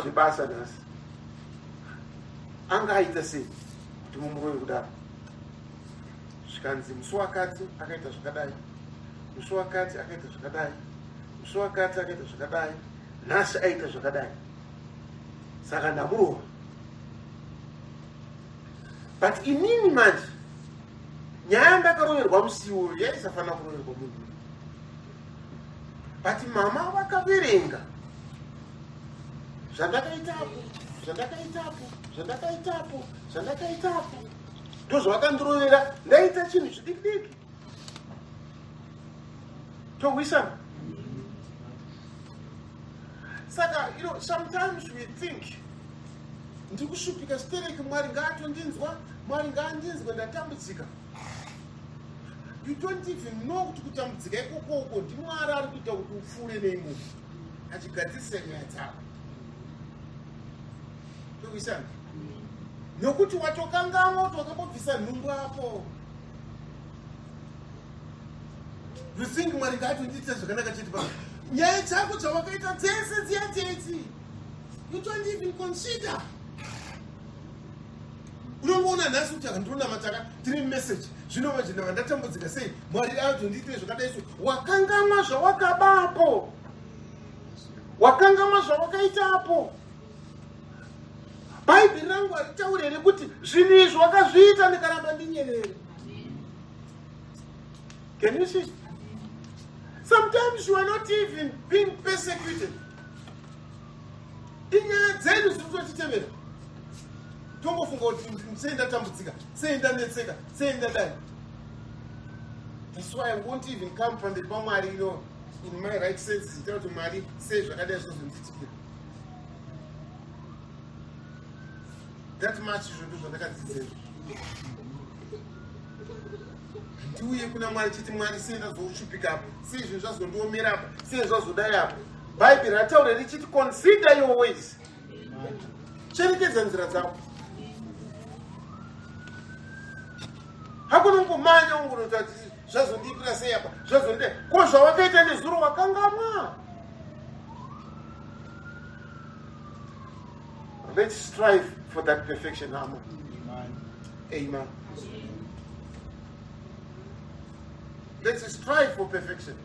zvebasa nhasi." Anga aita sei kuti mumurove kudaro? Zvikanzi musi wakati akaita zvakadai, musi wakati akaita zvakadai, musi wakati akaita zvakadai, nhasi aita zvakadai, saka ndamurova. But inini manje nyaya yandakaroverwa musi iwoyo yaisafanira kuroverwa munhu, but mama vakaverenga zvandakaitapo, zvandakaitapo, zvandakaitapo, zvandakaitapo, ndozvavakandirovera. Ndaita chinhu chidiki diki. Tohwisana. Saka sometimes we think ndiri kushupika stereki, Mwari ngaatondinzwa, Mwari ngaandinzwe, ndatambudzika. You don't even know kuti kutambudzika ikoko uko ndiMwari ari kuita kuti upfuure neimomo achigadzirisa nyaya dzako. Towisana. Nokuti watokanganwa kuti wakambobvisa nhumbu apo. You think Mwari ngaatondiitira zvakanaka chete pa nyaya dzako dzawakaita dzese dziya dzedzi. You don't even consider. Unongoona nhasi kuti akandinonamataka tiri message, zvino manje ndava ndatambudzika sei, Mwari azondiitire zvakadai so. Wakangamwa zvawakabapo, wakangamwa zvawakaitapo. Bhaibheri rangu haritauri here kuti zvinhu izvi wakazviita ndikaramba ndinyerere? Can you see? Sometimes you are not even being persecuted. Inyaya dzedu dziri kutotitevera, tongofunga kuti sei ndatambudzika, sei ndanetseka, sei ndadai. That's why I won't even come pamberi paMwari in my right sense zita kuti Mwari sei zvakadai zvozondiitikira. That much izvo ndo zvandakadzidza izvo. Ndiuye kuna Mwari chiti Mwari sei ndazoshupika apo, sei zvinhu zvazondiomera apo, sei zvazodai apo. Bhaibheri rataura richiti consider your ways, cherekedza nzira dzako. Hakunongomanya ungonota zvazondiitira sei apa, zvazondidai ko, zvawakaita nezuro wakangamwa. Let's strive for that perfection. Amen. Amen. Let's strive for perfection.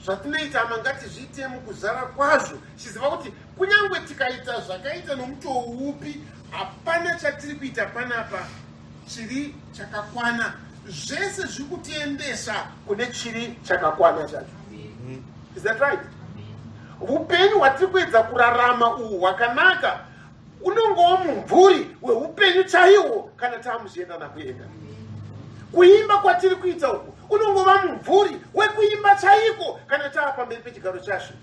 Zvatinoita ama ngatizviite mukuzara kwazvo, chiziva kuti kunyange tikaita zvakaita nomutoo upi, hapana chatiri kuita panapa chiri chakakwana. Zvese zviri kutiendesa kune chiri chakakwana chacho. Is that right? Upenyu hwatiri kuedza kurarama uhu hwakanaka unongowo mumvuri weupenyu chaihwo kana taamuzienda nakuenda. Kuimba kwatiri kuita uku unongova mumvuri wekuimba chaiko kana taa pamberi pechigaro chashe.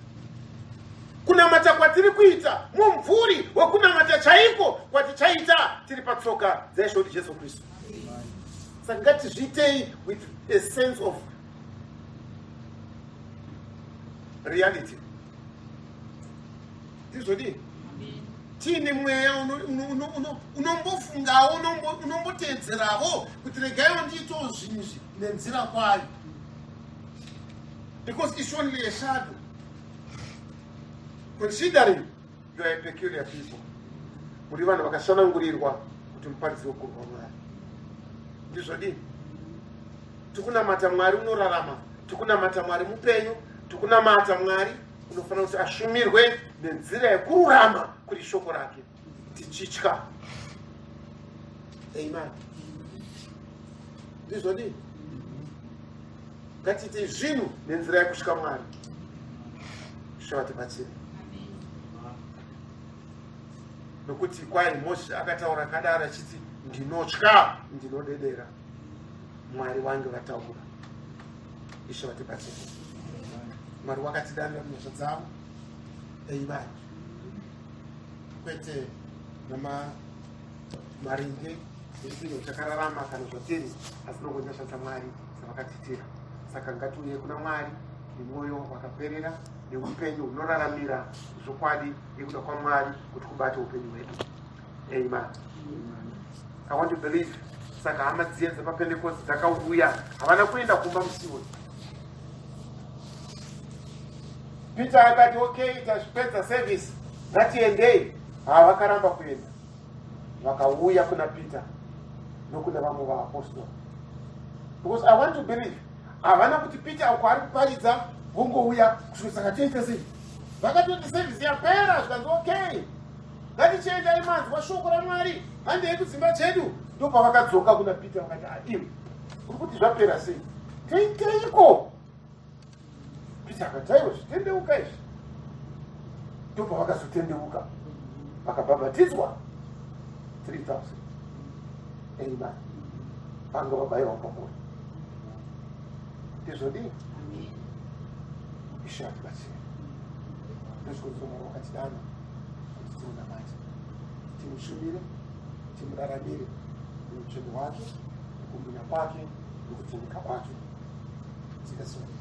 Kunamata kwatiri kuita mumvuri wekunamata chaiko kwatichaita tiri patsoka dzaIshe wedu Jesu Kristu. Saka ngatizviitei with a sense of reality. Ndizvodii? Tiine mweya unombofungawo, unomboteedzerawo kuti regaiwo ndiitewo zvinhu izvi nenzira kwayo, because it's only a shadow. Considering you are a peculiar people, muri vanhu vakasanangurirwa kuti muparidzi wekuru hwaMwari. Ndizvodii? Tikunamata Mwari unorarama, tikunamata Mwari mupenyu, tikunamata Mwari unofanira kuti ashumirwe nenzira yekururama kuri shoko rake, tichitya. Amen. Ndizvodii? Ngatiite zvinhu nenzira yekusvika Mwari. Ishe vatibatsire, nokuti kwai Mozisi akataura akadaro achiti, ndinotya, ndinodedera, Mwari wange vataura. Ishe vatibatsire. Mwari wakatidanira munyasha dzavo. Amen. Kwete namaringe nezvinhu takararama kana zvatiri, asi nongonyasha dzaMwari dzavakatiitira. Saka ngatiuye kuna Mwari nemwoyo wakaperera neupenyu hunoraramira zvokwadi yekuda kwaMwari kuti kubate upenyu hwedu. Amen. I want to believe. Saka hama dziya dzepaPentecost dzakauya, havana kuenda kumba musiwo. Peter akati, okay, tazvipedza service, ngatiendei. Havakaramba kuenda. Vakauya kuna Peter nokuna vamwe vaapostora, because I want to believe havana kuti Peter uko ari kuparidza vongouya kusvika. Saka toita sei? Vakatoti service yapera, zvikanzi, "Okay, ngatichiendai, manzwa shoko raMwari, handei kudzimba dzedu." Ndopavakadzoka kuna Peter vakati, "Ah, iwe uri kuti zvapera sei? Toiteiko?" Peter akati, "Aiwa, zvitendeuka izvi." Ndopavakazotendeuka, vakabhabhatidzwa 3000. Amen. Vanga vabayiwa pamwoyo. Ndizvodii? Ishe atibatsire. Ndozvikonzero Mwari wakatidana kuti timunamate, timushumire, timuraramire muutsvene hwake, kubwinya kwake nokutendeka kwake. Tikasimuka.